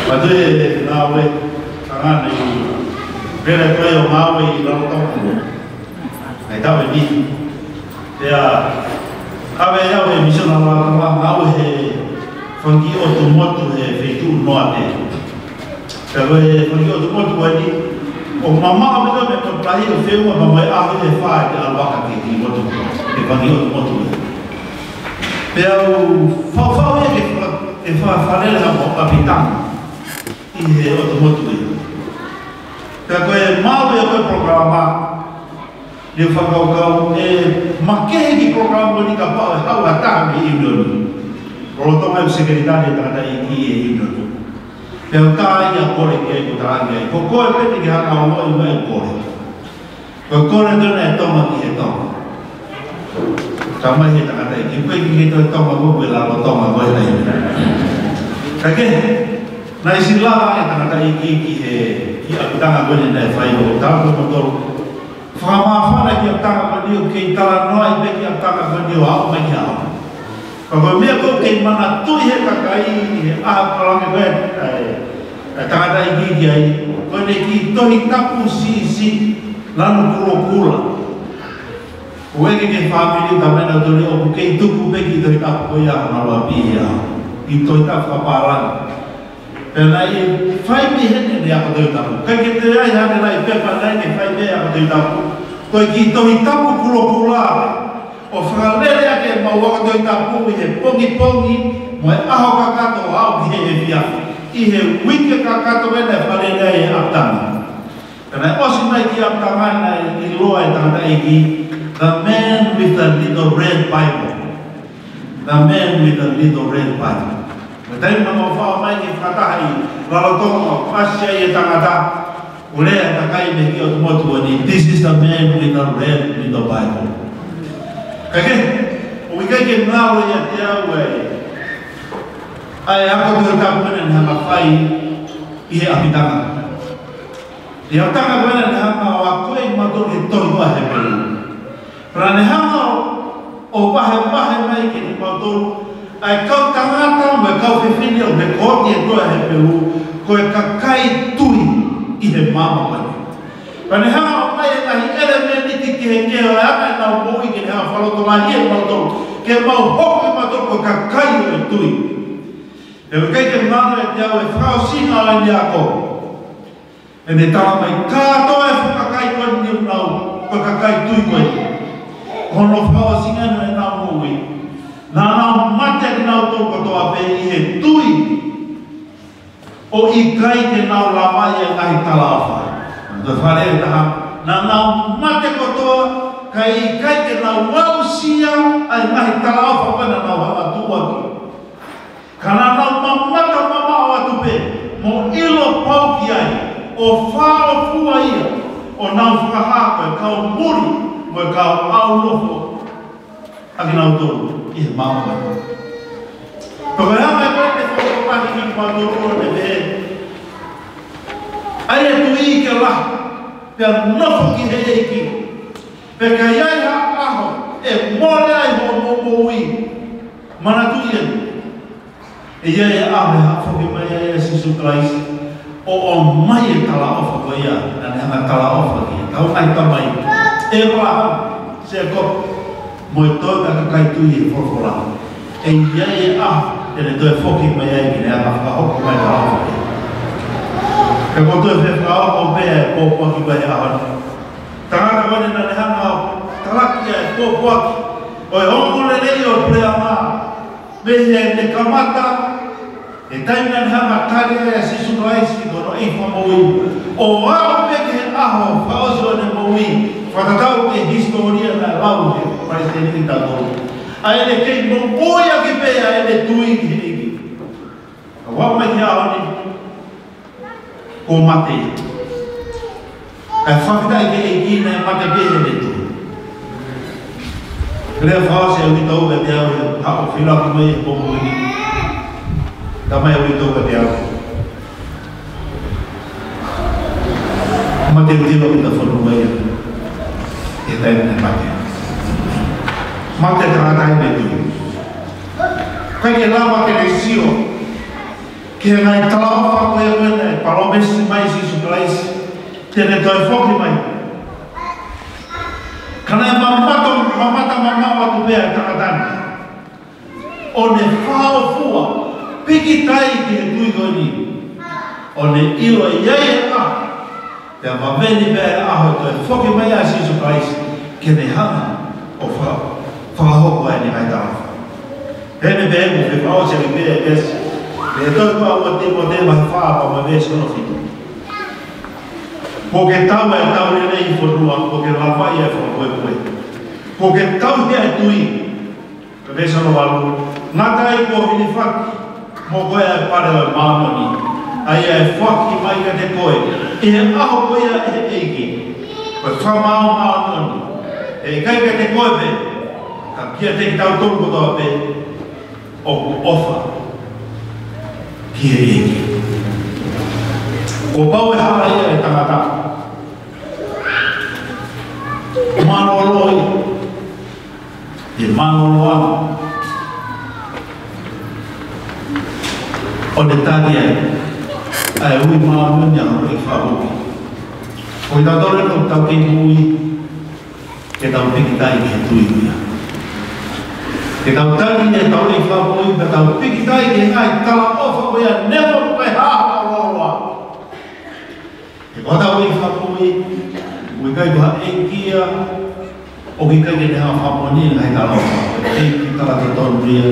Pea toe ngāue, tangata naʻe pehē ko e ʻo ngāue ʻi Rarotonga. ʻI he taʻu ʻe niʻihi. Pea ʻave au ʻe he misiona ʻa Rarotonga ʻo ngāue he fanga kiʻi ʻotu motu he feituʻu Noate. Pea ko e fanga kiʻi ʻotu motu ko eni, ʻoku mamaʻo ʻaupito mei he motu lahi ʻo feʻunga pea mo e ʻaho ʻe fā ʻi he ʻalu ʻo ʻalu ki he kiʻi motu, he fanga kiʻi ʻotu motu ē. Pea u faʻufaʻu ia ke fa-, ke fa-, falele ha mo ʻapitanga ʻi he ʻotu motu ē. Pea ko e maʻu ia ko e polokalama, ne u fakakaukau ʻe makehe e kiʻi polokalama ko eni kapau ʻe haʻu ha taha mei he ʻiunioni. Lolotonga ʻeku sekelitali e tangataʻeiki ʻi he ʻiunioni. Pea u tā ia ʻo kole ki ai, ko e talaange ai, ko koe pē te ke hanga ʻo ongoʻi mai ʻeku kole. Ko e kole ko ena ʻa e Tonga ki he Tonga. Talamai ʻe he tangataʻeiki, ko e kiʻi toe Tonga ko ē, ko e Lalotonga ko ē ʻa ia. Ka ke, naʻe ʻosi lava e tangataʻeiki ki he, ki he ʻapitanga ko eni naʻe fai, ʻo tala ko moutolu. Fakamāfana e kiʻi ʻapitanga ko eni ʻo kei talanoaʻi pē e kiʻi ʻapitanga ko eni ʻo aʻu mai ki he ʻaho. Ka ko e meʻa ʻoku kei manatuʻi ʻe he kakai ʻi he ʻaho ko ē ko ē, ʻa e, ʻa e tangataʻeiki ki ai, ko ʻene kiʻi Tohi Tapu siʻisiʻi lanu kulokula. ʻOku ʻeke ki he fāmili, talamai ʻe nautolu ʻoku kei tuku pē e kiʻi Tohi Tapu ko ia ʻi hono ʻapi ia. Kiʻi Tohi Tapu fakapālangi. Pea naʻe fai pē ʻe heʻene ako Tohi Tapu. ʻIkai ke toe ʻi ai haʻane laʻi pepa, naʻe fai pē ako Tohi Tapu. Ko e kiʻi Tohi Tapu kulokula pē. ʻO fakalele ʻaki ʻemau ako Tohi Tapu ʻi he pongipongi mo e ʻaho kakato ʻo aʻu ki he efiafi. ʻI he uike kakato ē naʻe fakalele ai e ʻapitanga. Ka naʻe ʻosi mai e kiʻi ʻapitanga naʻe ʻiloa ʻe he tangataʻeiki, the man with the little red Bible. The man with the little red Bible. Ko e taimi naʻa mau faʻo mai ki he fakataha ʻi Lalotonga, ʻasi ai e tangata, ʻo lea e kakai mei he kiʻi ʻotu motu ko eni, this is the man with the red little Bible. Ka ke, ʻoku ʻikai ke ngalo ʻiate au ē, ʻa e ako Tohi Tapu naʻa ne hanga ʻo fai ʻi he ʻapitanga. ʻI he ʻapitanga ko ē naʻa ne hanga ʻo akoʻi kimautolu ki he tohi ko ē ʻa Hepelū. Pea naʻa ne hanga ʻo vahevahe mai kiate kimautolu ʻa e kau tangata mo e kau fefine ʻoku ne kooti e tohi ʻa Hepelū, ko e kakai tui ʻi he māmani. Pea naʻa ne hanga ʻo ʻomai e ngaahi ʻelemēniti kehekehe ʻo e anga ʻenau moʻui ke ne hanga ʻo fakalotolahiʻi kimautolu, ke mau hoko kimautolu ko e kakai ʻo e tui. He ʻoku ʻikai ke ngalo ʻiate au e fakaʻosinga ʻo ʻene ako. ʻEne tala mai kātoa e fuʻu kakai ko eni ʻoku nau, ko e kakai tui ko eni. Hono fakaʻosinga ʻo ʻenau moʻui. Naʻa nau mate kinautolu kotoa pē ʻi he tui. ʻO ʻikai ke nau lava ʻa e ngaahi talaʻofa. Ko e fale ʻe taha. Naʻa nau mate kotoa, kae ʻikai ke nau aʻusia ʻa e ngaahi talaʻofa ko ē naʻa nau hanga ʻo tuʻuaki. Ka naʻa nau mamata mamaʻo atu pē, mo ʻilo pau ki ai, ʻo fāʻofua ia, ʻo nau fakahā ko e kau muli, mo e kau ʻaunofo ʻa kinautolu ʻi he māmani. Pea ko e anga ko ē ʻene fakamatalaʻi kiate kimautolu ʻo ne pehē, ʻa ia ʻoku tui ke lahi, pea nofo ki he ʻEiki. Pea ka ʻi ai ha ʻaho, ʻe mole ai hoʻomou moʻui. Manatuʻi eni. ʻE ʻi ai e ʻaho ʻe haʻu ʻo foki mai ai ʻa Sīsū Kalaisi, ʻo ʻomai e talaʻofa ko ia, naʻa ne hanga ʻo talaʻofa ki he kau ngaahi tamai. ʻĒpalahame, Sēkope, mo e toenga kakai tui ʻi he folofola. ʻE ʻi ai e ʻaho, te ne toe foki mai ai ke ne hanga ʻo fakahoko mai e talaʻofa ko ia. Pea ko e toe fefakaʻoʻo pē e pōpoaki ko ē he ʻaho ni. Tangata ko eni naʻa ne hanga ʻo talaki ʻa e pōpoaki ʻo e ongoongolelei ʻo e puleʻanga. Mei heʻene kamata, he taimi naʻa ne hanga ʻo tali ai ʻa Sīsū Kalaisi ko hono ʻEiki Fakamoʻui. ʻO aʻu pē ki he ʻaho fakaʻosi ʻo ʻene moʻui, fakatatau ki he hisitōlia naʻe lau ʻe he palesiteni ʻi tautolu. ʻA ʻene kei moʻui ʻaki pē ʻa ʻene tui ki he ʻEiki. Ka ʻoku aʻu mai ki he ʻaho ni, kuo mate ia. Kae fakafetaʻi ki he ʻEiki naʻe mate pē ʻene tui. Lea fakaʻosi ʻa e uitou kiate au he haʻu ʻo fila mai he pongipongi ni. Tala mai ʻa e uitou kiate au. Mate ʻa e tino ʻi he fonua ia. ʻI he taimi naʻe mate. Mate tangata ʻi heʻene tui. ʻIkai ke lava ke ne sio ki he ngaahi talaʻofa ko ia ko ē naʻe palōmesi mai ʻe Sīsū Kalaisi, te ne toe foki mai. Ka naʻe mamata, mamata mamaʻo atu pē ʻa e tangata ni. ʻO ne fāʻofua, pikitai ki he tui ko eni. ʻO ne ʻilo ʻe ʻi ai e ʻaho, pea vave ni pē ʻa e ʻaho ʻe toe foki mai ai ʻa Sīsū Kalaisi, ke ne hanga ʻo fa-, fakahoko ai ʻene ngaahi talaʻofa. Pea ne pehē mo fefakaʻosi ʻaki pē ʻa e veesi. Pea toe ko ʻUluaki Tīmote vahe fā pea mo e veesi hono fitu. Kuo ke tauhi ʻa e tau lelei ʻi he fonua, kuo ke lavaʻi ʻa e fakapuepue. Kuo ke tauhi ʻa e tui. Pea veesi hono valu. Ngata ai kuo hilifaki mo koe ʻa e pale ʻo e māʻoniʻoni, ʻa ia ʻe foaki mai kiate koe ʻi he ʻaho ko ia ʻe he ʻEiki. Ko e fakamaau māʻoniʻoni. ʻE ʻikai kiate koe pē, ka kiate kitautolu kotoa pē ʻoku ʻofa ki he ʻEiki. Kuo pau ʻe halaia e tangata. Mālōlō ia. ʻE mālōlō ange. ʻO ne tali ai ʻa e ui māʻoniʻoni ʻa hono ʻEiki Fakamoʻui. Ko kitautolu eni ʻoku tau kei moʻui, ke tau pikitai ki he tui ko ia. Ke tau tali ʻetau ʻEiki Fakamoʻui, ke tau pikitai ki he ngaahi talaʻofa ko ia, neongo pe ko e hā hono lōloa. He ko hotau ʻEiki Fakamoʻui, ʻoku ʻikai ko ha ʻeiki ia ʻoku ʻikai ke ne hanga ʻo fakamoʻoniʻi e ngaahi talaʻofa. ʻEiki tala totonu ia.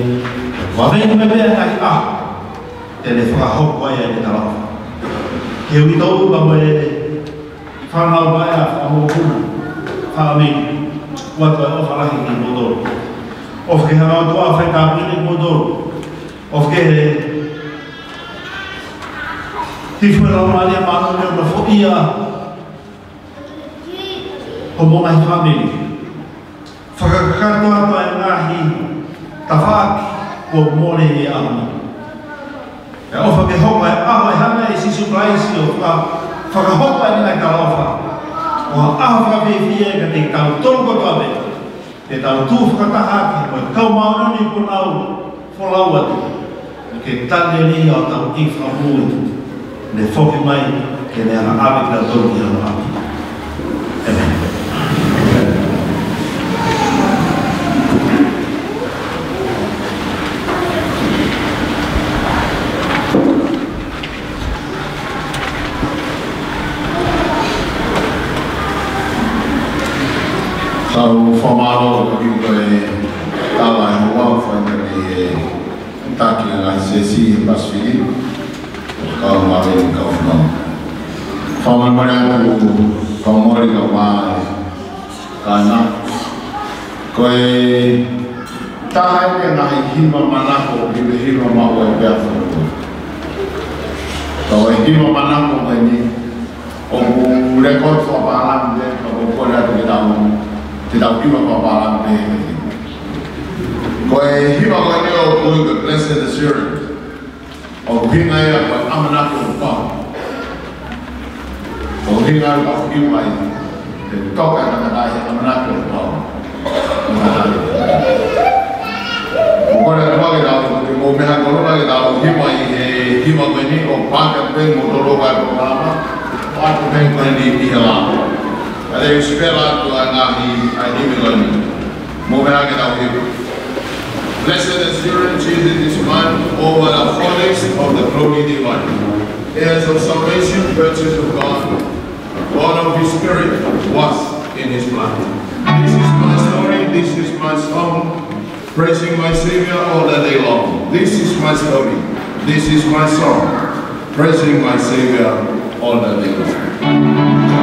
Vave ni pē ʻa e ngaahi ʻaho te ne fakahoko ai ʻene talaʻofa. Ke uitou pea mo e fānau ko ia ʻa e Fakamoʻui, fāmili, ʻoatu ʻa e ʻofa lahi kimoutolu. ʻOfa ke hanga ʻe he ʻOtua ʻo faitāpuekina kimoutolu. ʻOfa ke hifo e Laumālie Māʻoniʻoni ʻo nofoʻia homou ngaahi fāmili. Fakakakato atu ʻa e ngaahi tafaʻaki kuo mole he ʻaho ni. Pea ʻofa ke hoko ʻa e ʻaho ʻe hanga ʻe Sīsū Kalaisi ʻo faka-, fakahoko ʻa e ngaahi talaʻofa. ʻO ha ʻaho fakafiefia kiate kitautolu kotoa pē. Ke tau tuʻu fakataha ʻaki mo e kau māʻoniʻoni kuo nau folau atu. Ke tali ʻeni ʻa hotau ʻEiki Fakamoʻui. Ne foki mai ke ne hanga ʻo ʻave kitautolu ki hono ʻapi. ʻĒmeni. Tau fakamālō ʻi he tala ʻe ua ʻoku fai mai ʻe he taki ʻa e ngaahi siasi ʻi he Pasifiki, ʻo kau mai ʻi he kau fanau. Fakamālō atu, fakamālō atu, kāinga. Ko e taha ia e ngaahi hiva manako, hiva, hiva maʻu ʻe he ʻAfiona. Ko e hiva manako ko eni, ʻoku lēkooti fakapālangi pē, ka ʻoku ou kole atu ke tau, ke tau hiva fakapālangi pē. Ko e hiva ko eni ʻoku ui ko e Blessed Assurance. ʻOku ʻuhinga ia ko e ʻamanaki ʻoku pau. ʻOku ʻuhinga ia ko e hiva ia. Ke toka ʻa e tangata ʻi he ʻamanaki ʻoku pau. ʻOku kole atu ke tau, ke mou meʻa ʻo kole ke tau hiva ʻi he hiva ko eni ʻoku pāke pē mo tolo ka ko lama. Pāke pē ko eni ʻi he lama. ʻA e spell atu ʻa e ngaahi, ʻa e hiva ko eni. Mou meʻa ke tau hiva. Blessed assurance, Jesus is mine, over the fullness of the glory divine. Heirs of salvation, purchased of God, born of his spirit, washed in his blood. This is my story, this is my song, praising my Savior all the day long. This is my story, this is my song, praising my Savior all the day long.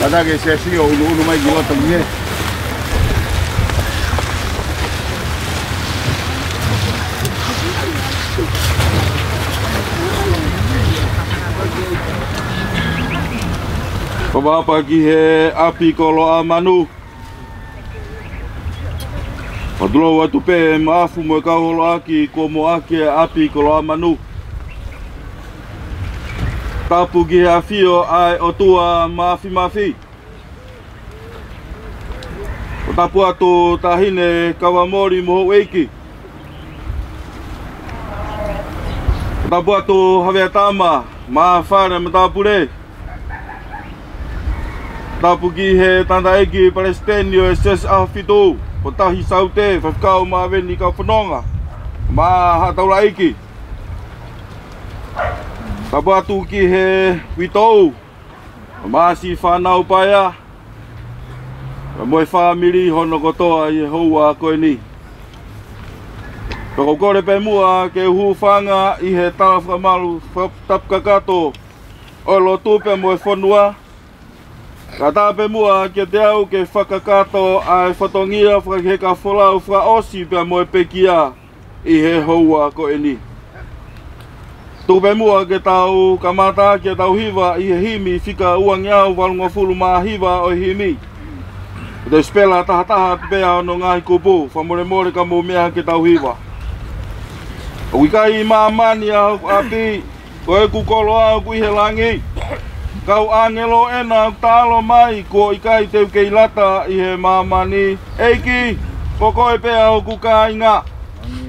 Ata ke se sio unu unu mai ki loto ki he. Papa ki he ʻapi koloa manu. Patulou atu pē Maʻafu mo e kau holoʻaki kuo moʻaki e ʻapi koloa manu. Tapu ki he ʻafio ʻa e ʻOtua Mafimafi. Ko tapu atu Taʻahine Kavamoli mo houʻeiki. Ko tapu atu Havea Tama, Mafale Matapule. Tapu ki he tangataʻeiki palesiteni ʻo e Siasi ʻAhofitu, ko Tahi Saute, Faifekau Maveni Kaufononga, mo haʻa taulaʻeiki. Tapu atu ki he uitou, mo siʻi fānau paea, mo e fāmili hono kotoa ʻi he houa ko eni. Pea ʻoku ou kole pē muʻa ke u hūfanga ʻi he tala fakamalu fakatapu kakato ʻo e lotu pea mo e fonua. Kae ʻatā pē muʻa kiate au ke fakakakato ʻa e fatongia fakaheka folau fakaʻosi pea mo e pekia ʻi he houa ko eni. Tuku pē muʻa ke tau kamata ʻaki ʻetau hiva ʻi he himi fika uangeau valungofulu mā hiva ʻo e himi. Ko e sipela taha taha pē ʻa hono ngaahi kupu, fakamolemole ka mou meʻa ke tau hiva. ʻOku ʻikai ʻi māmani ʻa hoku ʻapi, ko ʻeku koloa ʻoku ʻi he langi. Kau ʻāngelo ʻena ʻoku taʻalo mai, kuo ʻikai te u kei lata ʻi he māmani. ʻEiki, ko koe pē ʻa hoku kāinga.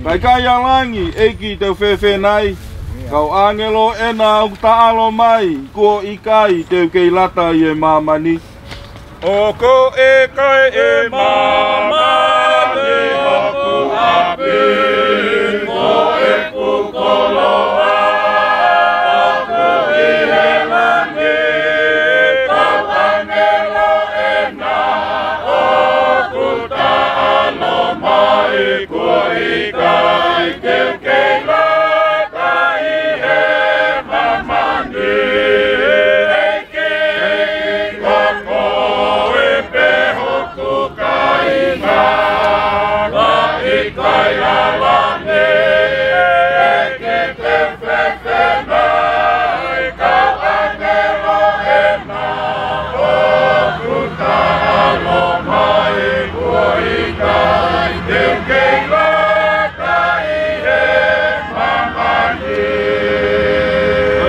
Ka ʻikai ʻa langi, ʻEiki, te u fēfē nai? Kau ʻāngelo ʻena ʻoku taʻalo mai, kuo ʻikai te u kei lata ʻi he māmani. ʻOku ʻikai ʻi māmani hoku ʻapi, ko ʻeku koloa ʻoku ʻi he langi. Kau ʻāngelo ʻena ʻoku taʻalo mai, kuo ʻikai te u kei lata ʻi he māmani. ʻEiki, ko koe pē hoku kāinga. Ka ʻikai ʻa langi, ʻEiki, te u fēfē nai? Kau ʻāngelo ʻena ʻoku taʻalo mai, kuo ʻikai te u kei lata ʻi he māmani. Ko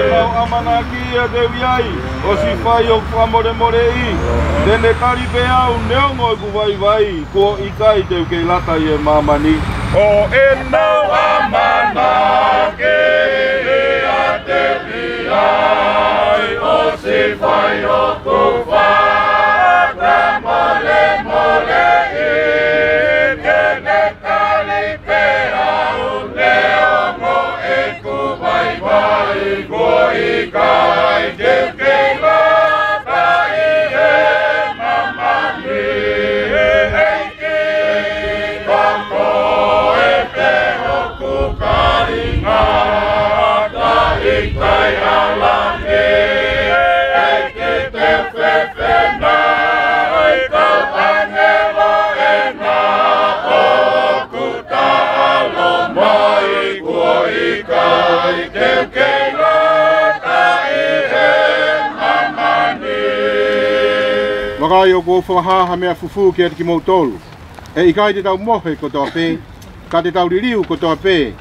ʻenau ʻamanaki ʻiate au ʻi ai, ʻosi fai hoku fakamolemoleʻi. Te ne tali pē au neongo ʻeku vaivai, kuo ʻikai te u kei lata ʻi he māmani. Ko ʻenau ʻamanaki ʻiate au ʻi ai, ʻosi fai hoku fakamolemoleʻi. Te ne tali pē au neongo ʻeku vaivai, kuo ʻikai te u kei lata ʻi he māmani. ʻEiki, ko koe pē hoku kāinga. Ka ʻikai ʻa langi, ʻEiki, te u fēfē nai? Kau ʻāngelo ʻena ʻoku taʻalo mai, kuo ʻikai te u kei lata ʻi he māmani. Vakai, ʻoku ou fakahā ha meʻa fufū kiate kimoutolu. ʻE ʻikai te tau mohe kotoa pē, ka te tau liliu kotoa pē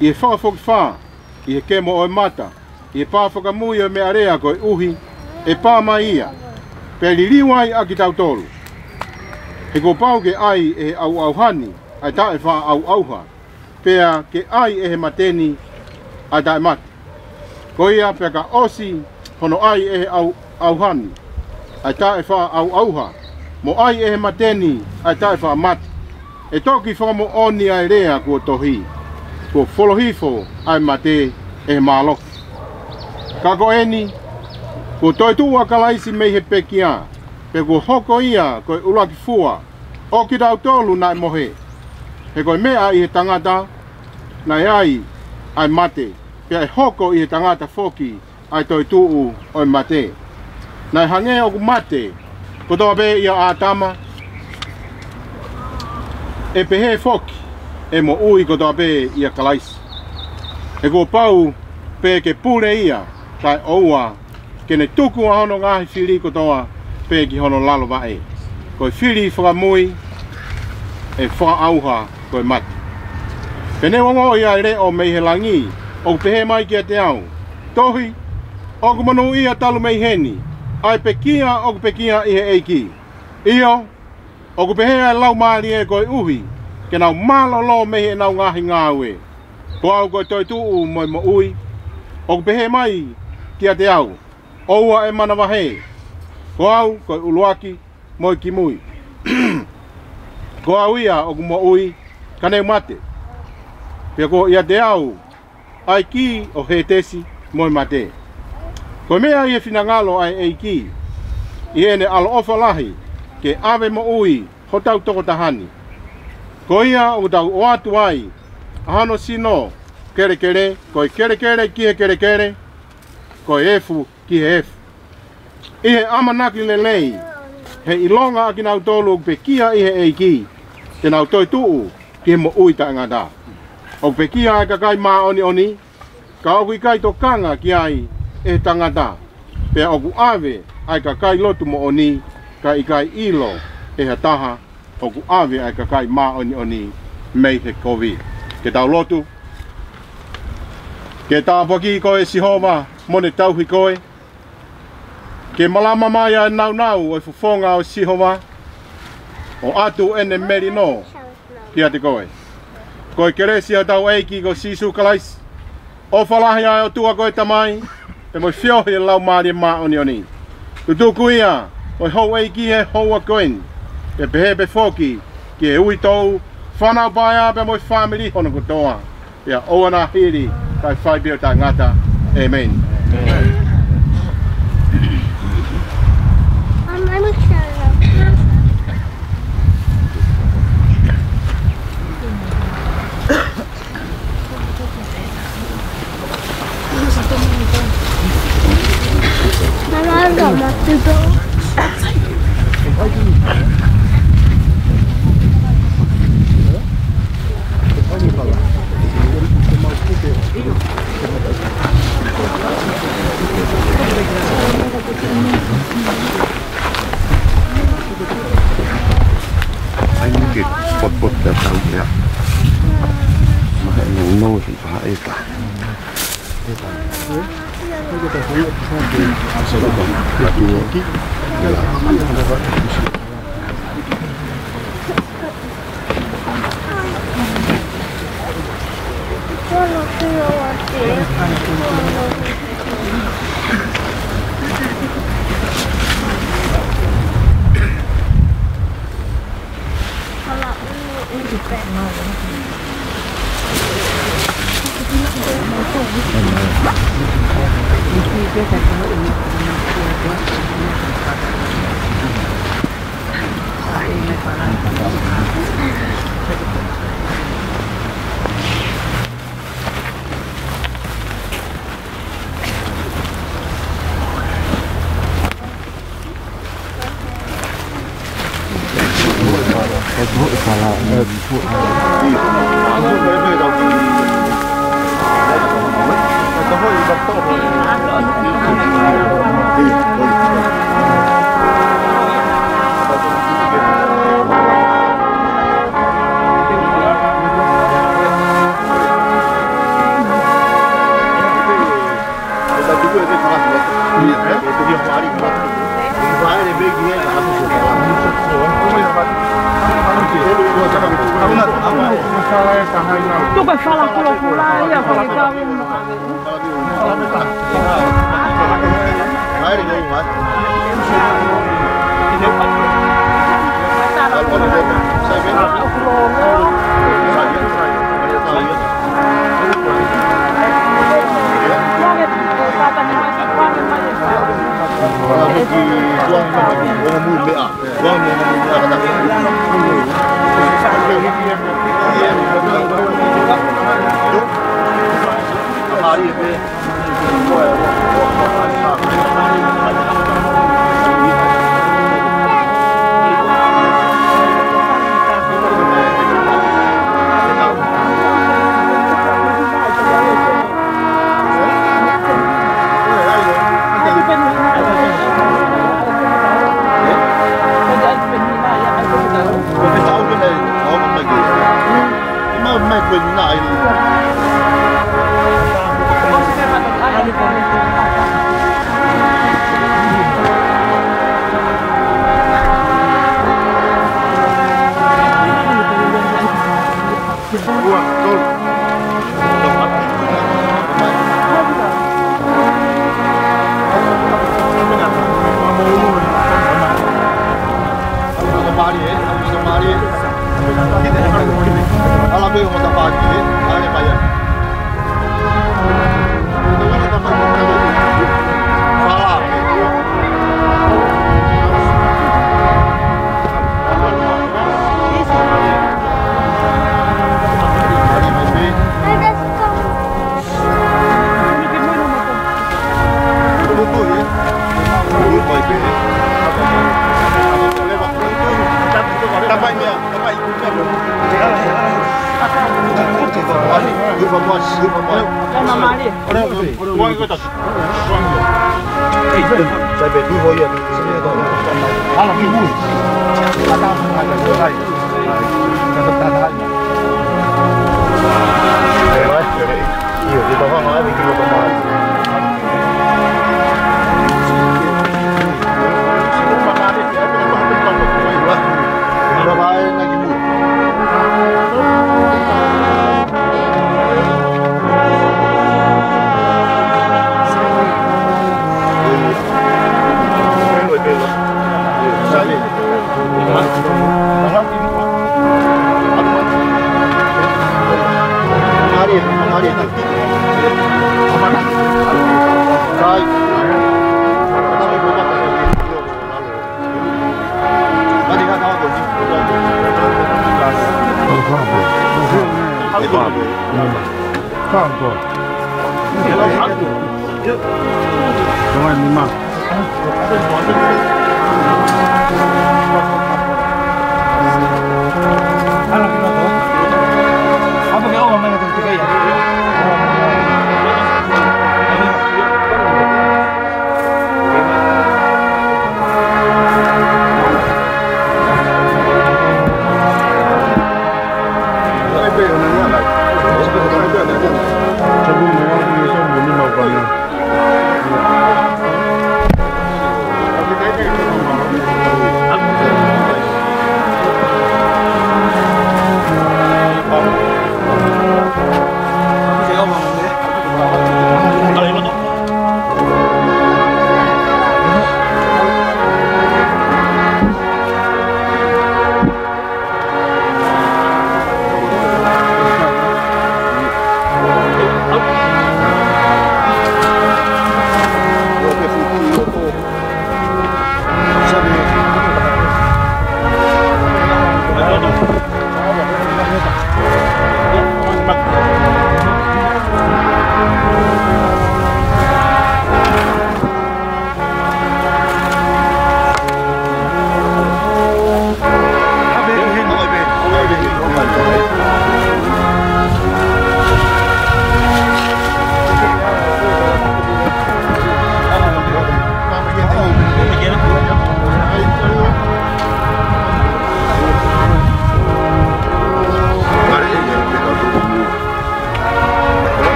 ʻi he fakafokifā, ʻi he kemo ʻo e mata, ʻi he pā fakamui ʻo e meʻalea, koeʻuhi ʻe pā mai ia, pea liliu ai ʻa kitautolu. He kuo pau ke ʻai ʻe he ʻauʻauha ni ʻa e taʻefaʻaʻauʻauha, pea ke ʻai ʻe he mate ni ʻa e taʻemate. Ko ia, pea ka ʻosi hono ʻai ʻe he ʻauʻauha ni ʻa e taʻefaʻaʻauʻauha, mo ʻai ʻe he mate ni ʻa e taʻefaʻamate, ʻe toki fakamoʻoni ʻa e lea kuo tohi, Kuo folo hifo ʻa e mate ʻe he mālohi. Ka ko eni, kuo toetuʻu ʻa Kalaisi mei he pekia, pea kuo hoko ia ko e ʻuluaki fua ʻo kitautolu naʻe mohe. He ko e meʻa ʻi he tangata naʻe ai ʻa e mate, pea ʻe hoko ʻi he tangata foki ʻa e toetuʻu ʻo e mate. Naʻe hangē ʻoku mate kotoa pē ʻia ʻĀtama, ʻe pehē foki ʻe moʻui kotoa pē ʻia Kalaisi. He kuo pau pē ke pule ia, kae ʻoua ke ne tuku ʻa hono ngaahi fili kotoa pē ki hono lalo vaʻe. Ko e fili fakamui ʻe fakaʻauha ko e mate. Pea ne u ongoʻi ʻa e leʻo mei he langi ʻoku pehē mai kiate au, Tohi, ʻoku monūʻia talu mei heni ʻa e pekia ʻoku pekia ʻi he ʻEiki. ʻIo, ʻoku pehē ʻa e Laumālie, koeʻuhi ke nau mālōlō mei heʻenau ngaahi ngāue. Ko au ko e toetuʻu mo e moʻui. ʻOku pehē mai kiate au, ʻOua ʻe manavahē. Ko au ko e ʻuluaki mo e kimui. Ko au ia ʻoku moʻui, ka ne u mate, pea kuo ʻiate au ʻa e kī ʻo Hētesi mo e mate. Ko e meʻa ʻi he finangalo ʻa e ʻEiki, ʻi heʻene ʻaloʻofa lahi, ke ʻave moʻui hotau tokotaha ni. Ko ia ʻoku tau ʻoatu ai ʻa hono sino kelekele, ko e kelekele ki he kelekele, ko e efu ki he efu, ʻi he ʻamanaki lelei, he ʻilonga ʻa kinautolu ʻoku pekia ʻi he ʻEiki, te nau toetuʻu ki he moʻui taʻengata. ʻOku pekia ʻa e kakai māʻoniʻoni, ka ʻoku ʻikai tokanga ki ai ʻe he tangata, pea ʻoku ʻave ʻa e kakai lotu moʻoni, ka ʻikai ʻilo ʻe ha taha ʻoku ʻave ʻa e kakai māʻoniʻoni mei he kovi. Ke tau lotu. Ke tāpuakiʻi koe Sihova, mo ne tauhi koe, ke malama mai ʻa e nāunau ʻo e fofonga ʻo Sihova, ʻo ʻatu ʻene melino kiate koe. Ko e kelesi ʻa hotau ʻEiki ko Sīsū Kalaisi, ʻofa lahi ʻa e ʻOtua ko e Tamai, pea mo e feohi ʻa e Laumālie Māʻoniʻoni, tutuku ia ʻo e houʻeiki he houa ko eni, pea pehē pē foki ki he uitou, fānau paea pea mo e fāmili hono kotoa, pea ʻoua naʻa hili, kae fai pē ʻo taʻengata. ʻĒmeni. Ai, ni ke potpot ka tau ia. Mahe no no si paha eka. Tuku e fala kulokula ia, fala kau.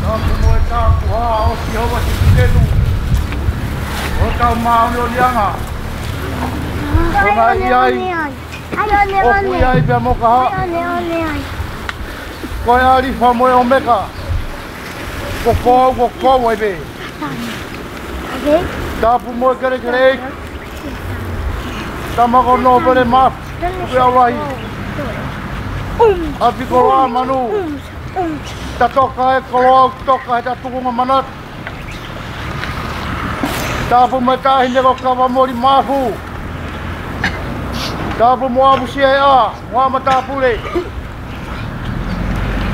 Tapu mo e tapu hā ʻo Sihova Sikitenu, ʻo tau māʻoniʻoniʻanga. ʻOku ʻi ai, ʻoku ʻi ai pea mo ka hā. Ko e ʻAlifa mo e ʻOmeka. Ko koe, ko koe ʻa e pē. Tapu mo e kelekele. Tama ko Nōpele Mafi, Kupe ʻAulahi, ʻApikoloa Manu, Toka e koloa ʻoku toka he ta tukunga manatu. Tapu mo e taʻahine ko Kavamoli Mafu. Tapu mo ʻAmusiaʻa, mo haʻa matāpule.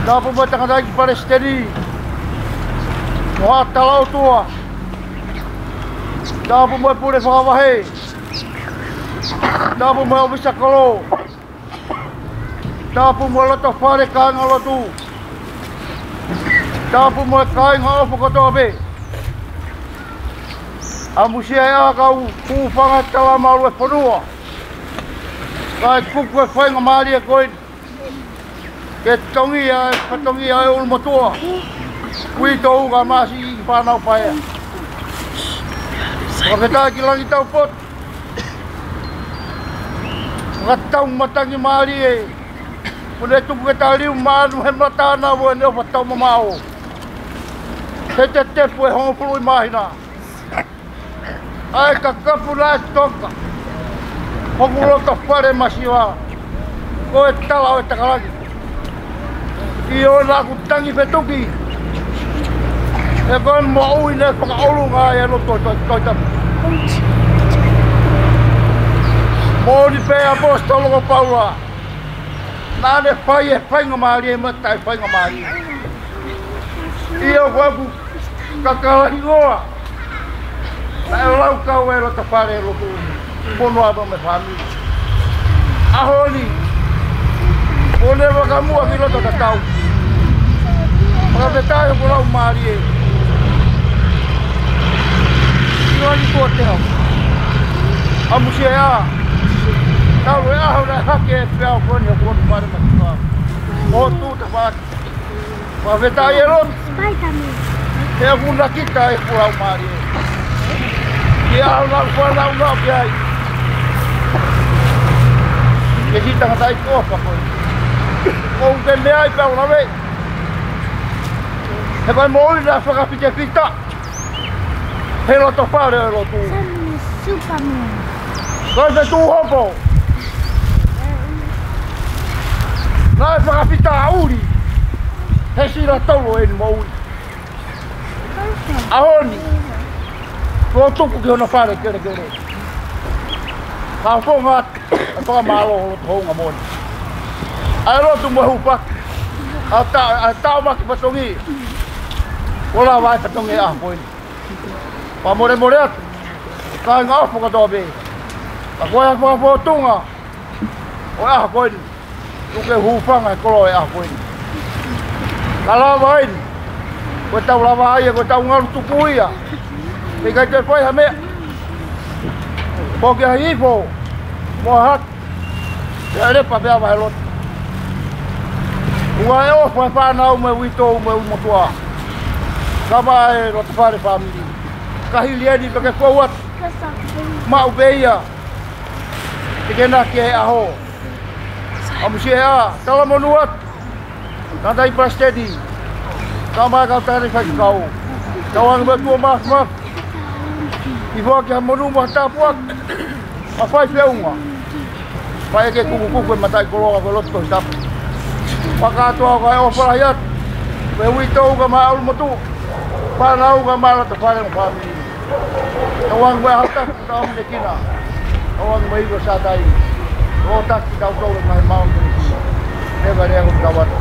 Tapu mo e tangataʻeiki palesiteni, mo haʻa tala ʻotua. Tapu mo e pule fakavahe. Tapu mo e ʻōfisa kolo. Tapu mo e loto fale kāingalotu. Tapu mo e kāinga ʻofa kotoa pē. ʻAmusiaʻa, kau hūfanga he tala mālō e fonua. Kae kuku e faingamālie ko eni ke tongi ʻa e fatongia ʻo e ʻulumotuʻa. Uitou kae ʻumaʻā siʻi fānau paea. Fakafetaʻi ki langi taupotu. Fakatau matangi mālie. Kuo ne tuku ke ta liu maʻanu he mata na ʻo ʻene ʻofa taumamaʻo. He te tepu e hongofulu ʻi māhina. ʻA e kakapu naʻe toka. Hoku loto fale masiva. Ko e tala ʻo e takalaki. ʻIo, naʻa ku tangi fetuki. He ko e moʻui naʻe fakaʻolunga ai e loto ʻo e Tohi Tapu. Moʻoni pē ʻaposetolo ko Paula. Naʻa ne fai e faingamālie mo e taʻefaingamālie. ʻIo, ko ʻeku kakala hingoa. Naʻe laukau e loto fale, loto fonua mo e fāmili. ʻAho ni, ʻo ne fakamuʻa ki loto tatau. Fakafetaʻi hoku laumālie. ʻIo ni ko te au. ʻAmusiaʻa. Tau e ʻaho naʻe hake e peau ko eni hoku loto fale masiva. ʻO tuʻu tafaʻaki. Fakafetaʻi e lotu. Spider-Man. He ʻoku na kita e kula umari. Ki ʻaho naʻa ku fanauʻi ki ai. Ke kita ngata i ko fa ko. ʻOku ke meʻa ai pea u lave. He ko e moʻui naʻe fakafitefita. He loto fale ʻo e lotu. Superman. Ko e fetuʻu hopo. Naʻe fakafitaʻuli. He sila tolu ʻeni moʻui. ʻAho ni, kuo tuku ki hono fale kelekele. Ka fonga atu ʻa e fakamālō ʻo e loto houngaʻia moʻoni. ʻA e lotu mo e hūfaki. ʻA e ta-, ʻa e taʻomaki fatongia. Kuo lava e fatongia ʻa e ʻaho ko eni. Fakamolemole atu. Kāinga ʻofa kotoa pē. Ka ko e fakafōtunga ʻo e ʻaho ko eni. Tuku ke hūfanga e koloa ʻo e ʻaho ko eni. Ka lava eni. Ko e tau lava ia, ko e tau ngalu tuku ia. ʻIkai te fai ha meʻa. Ko ke hifo. Mo hake. Pea lepa pea vahe lotu. ʻOua ʻe ʻofa e fānau mo e uitou mo e ʻulumotuʻa. Kava e loto fale fāmili. Ka hili eni pea ke fou atu. Maʻu pē ia. Te ke naki e ʻaho. ʻAmusiaʻa, talamonū atu. Tangataʻeiki palesiteni. Kau mai kau tangataʻeiki faifekau. Tauange mo e tuʻa mafimafi. ʻI fua ki ha monū mo ha tāpuaki. ʻA fai feʻunga. Fai ke kukukuku e mataʻikoloa ko e loto Tohi Tapu. Fakakātoa ko e ʻofa lahi atu. Ko e uitou kae ʻumaʻā ʻulumotuʻa. Fānau kae ʻumaʻā loto fale mo e fāmili. Tauange mo e ʻaho tapu. Tau mene kina. Tauange mo e ivi ʻo Sātai. ʻO taki tau tau mai mau mene kina. Neva lea ko tau atu.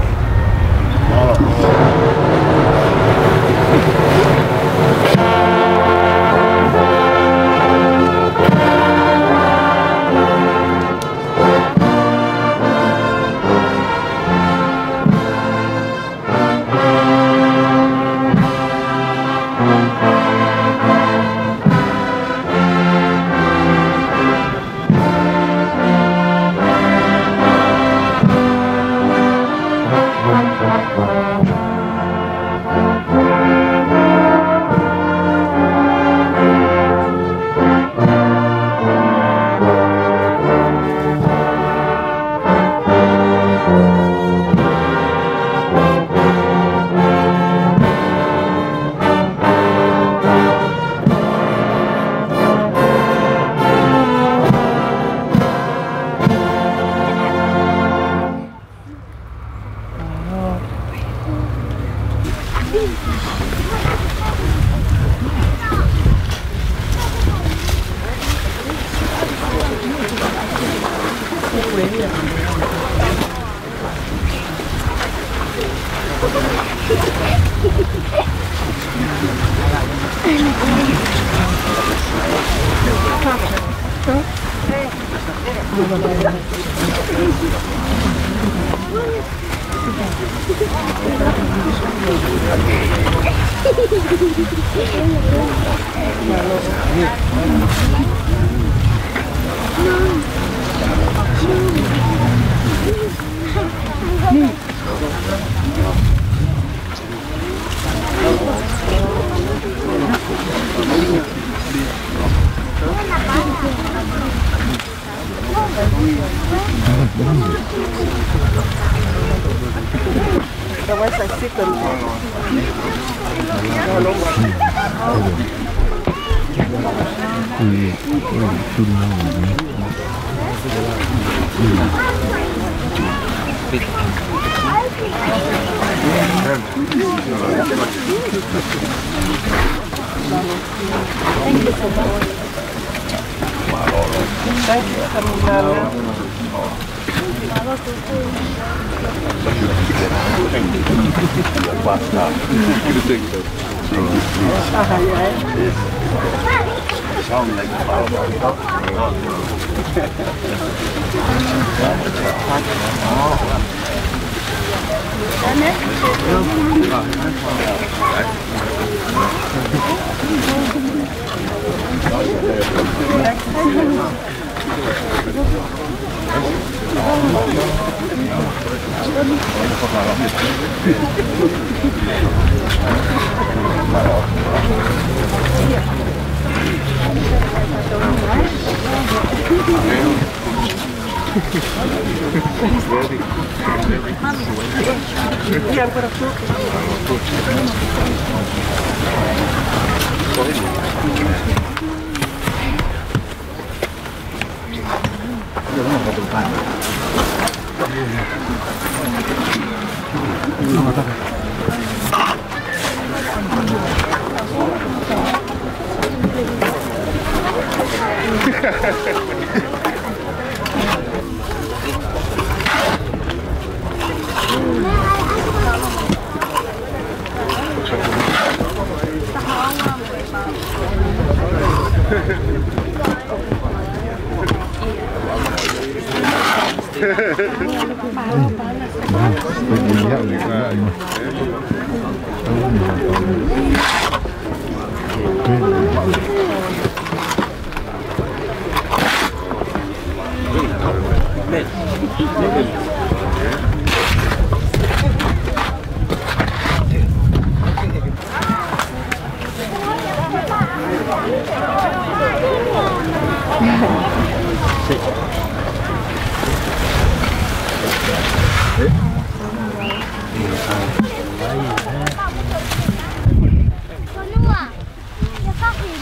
Your cousin.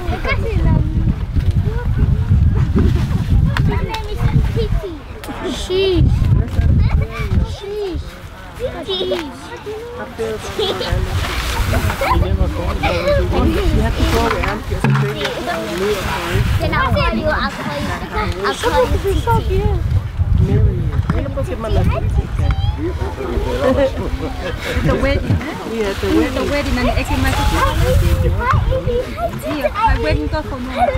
Your cousin, um, your name is Kitty. Sheesh. Sheesh. Sheesh. You have to go around, just bring your own meal, fine. Then I'll call you, I'll call you, I'll call you Kitty. Mary, mira porque manda. The wedding, eh? Yeah, the wedding. The wedding and the eke mai. Yeah, my wedding go for more.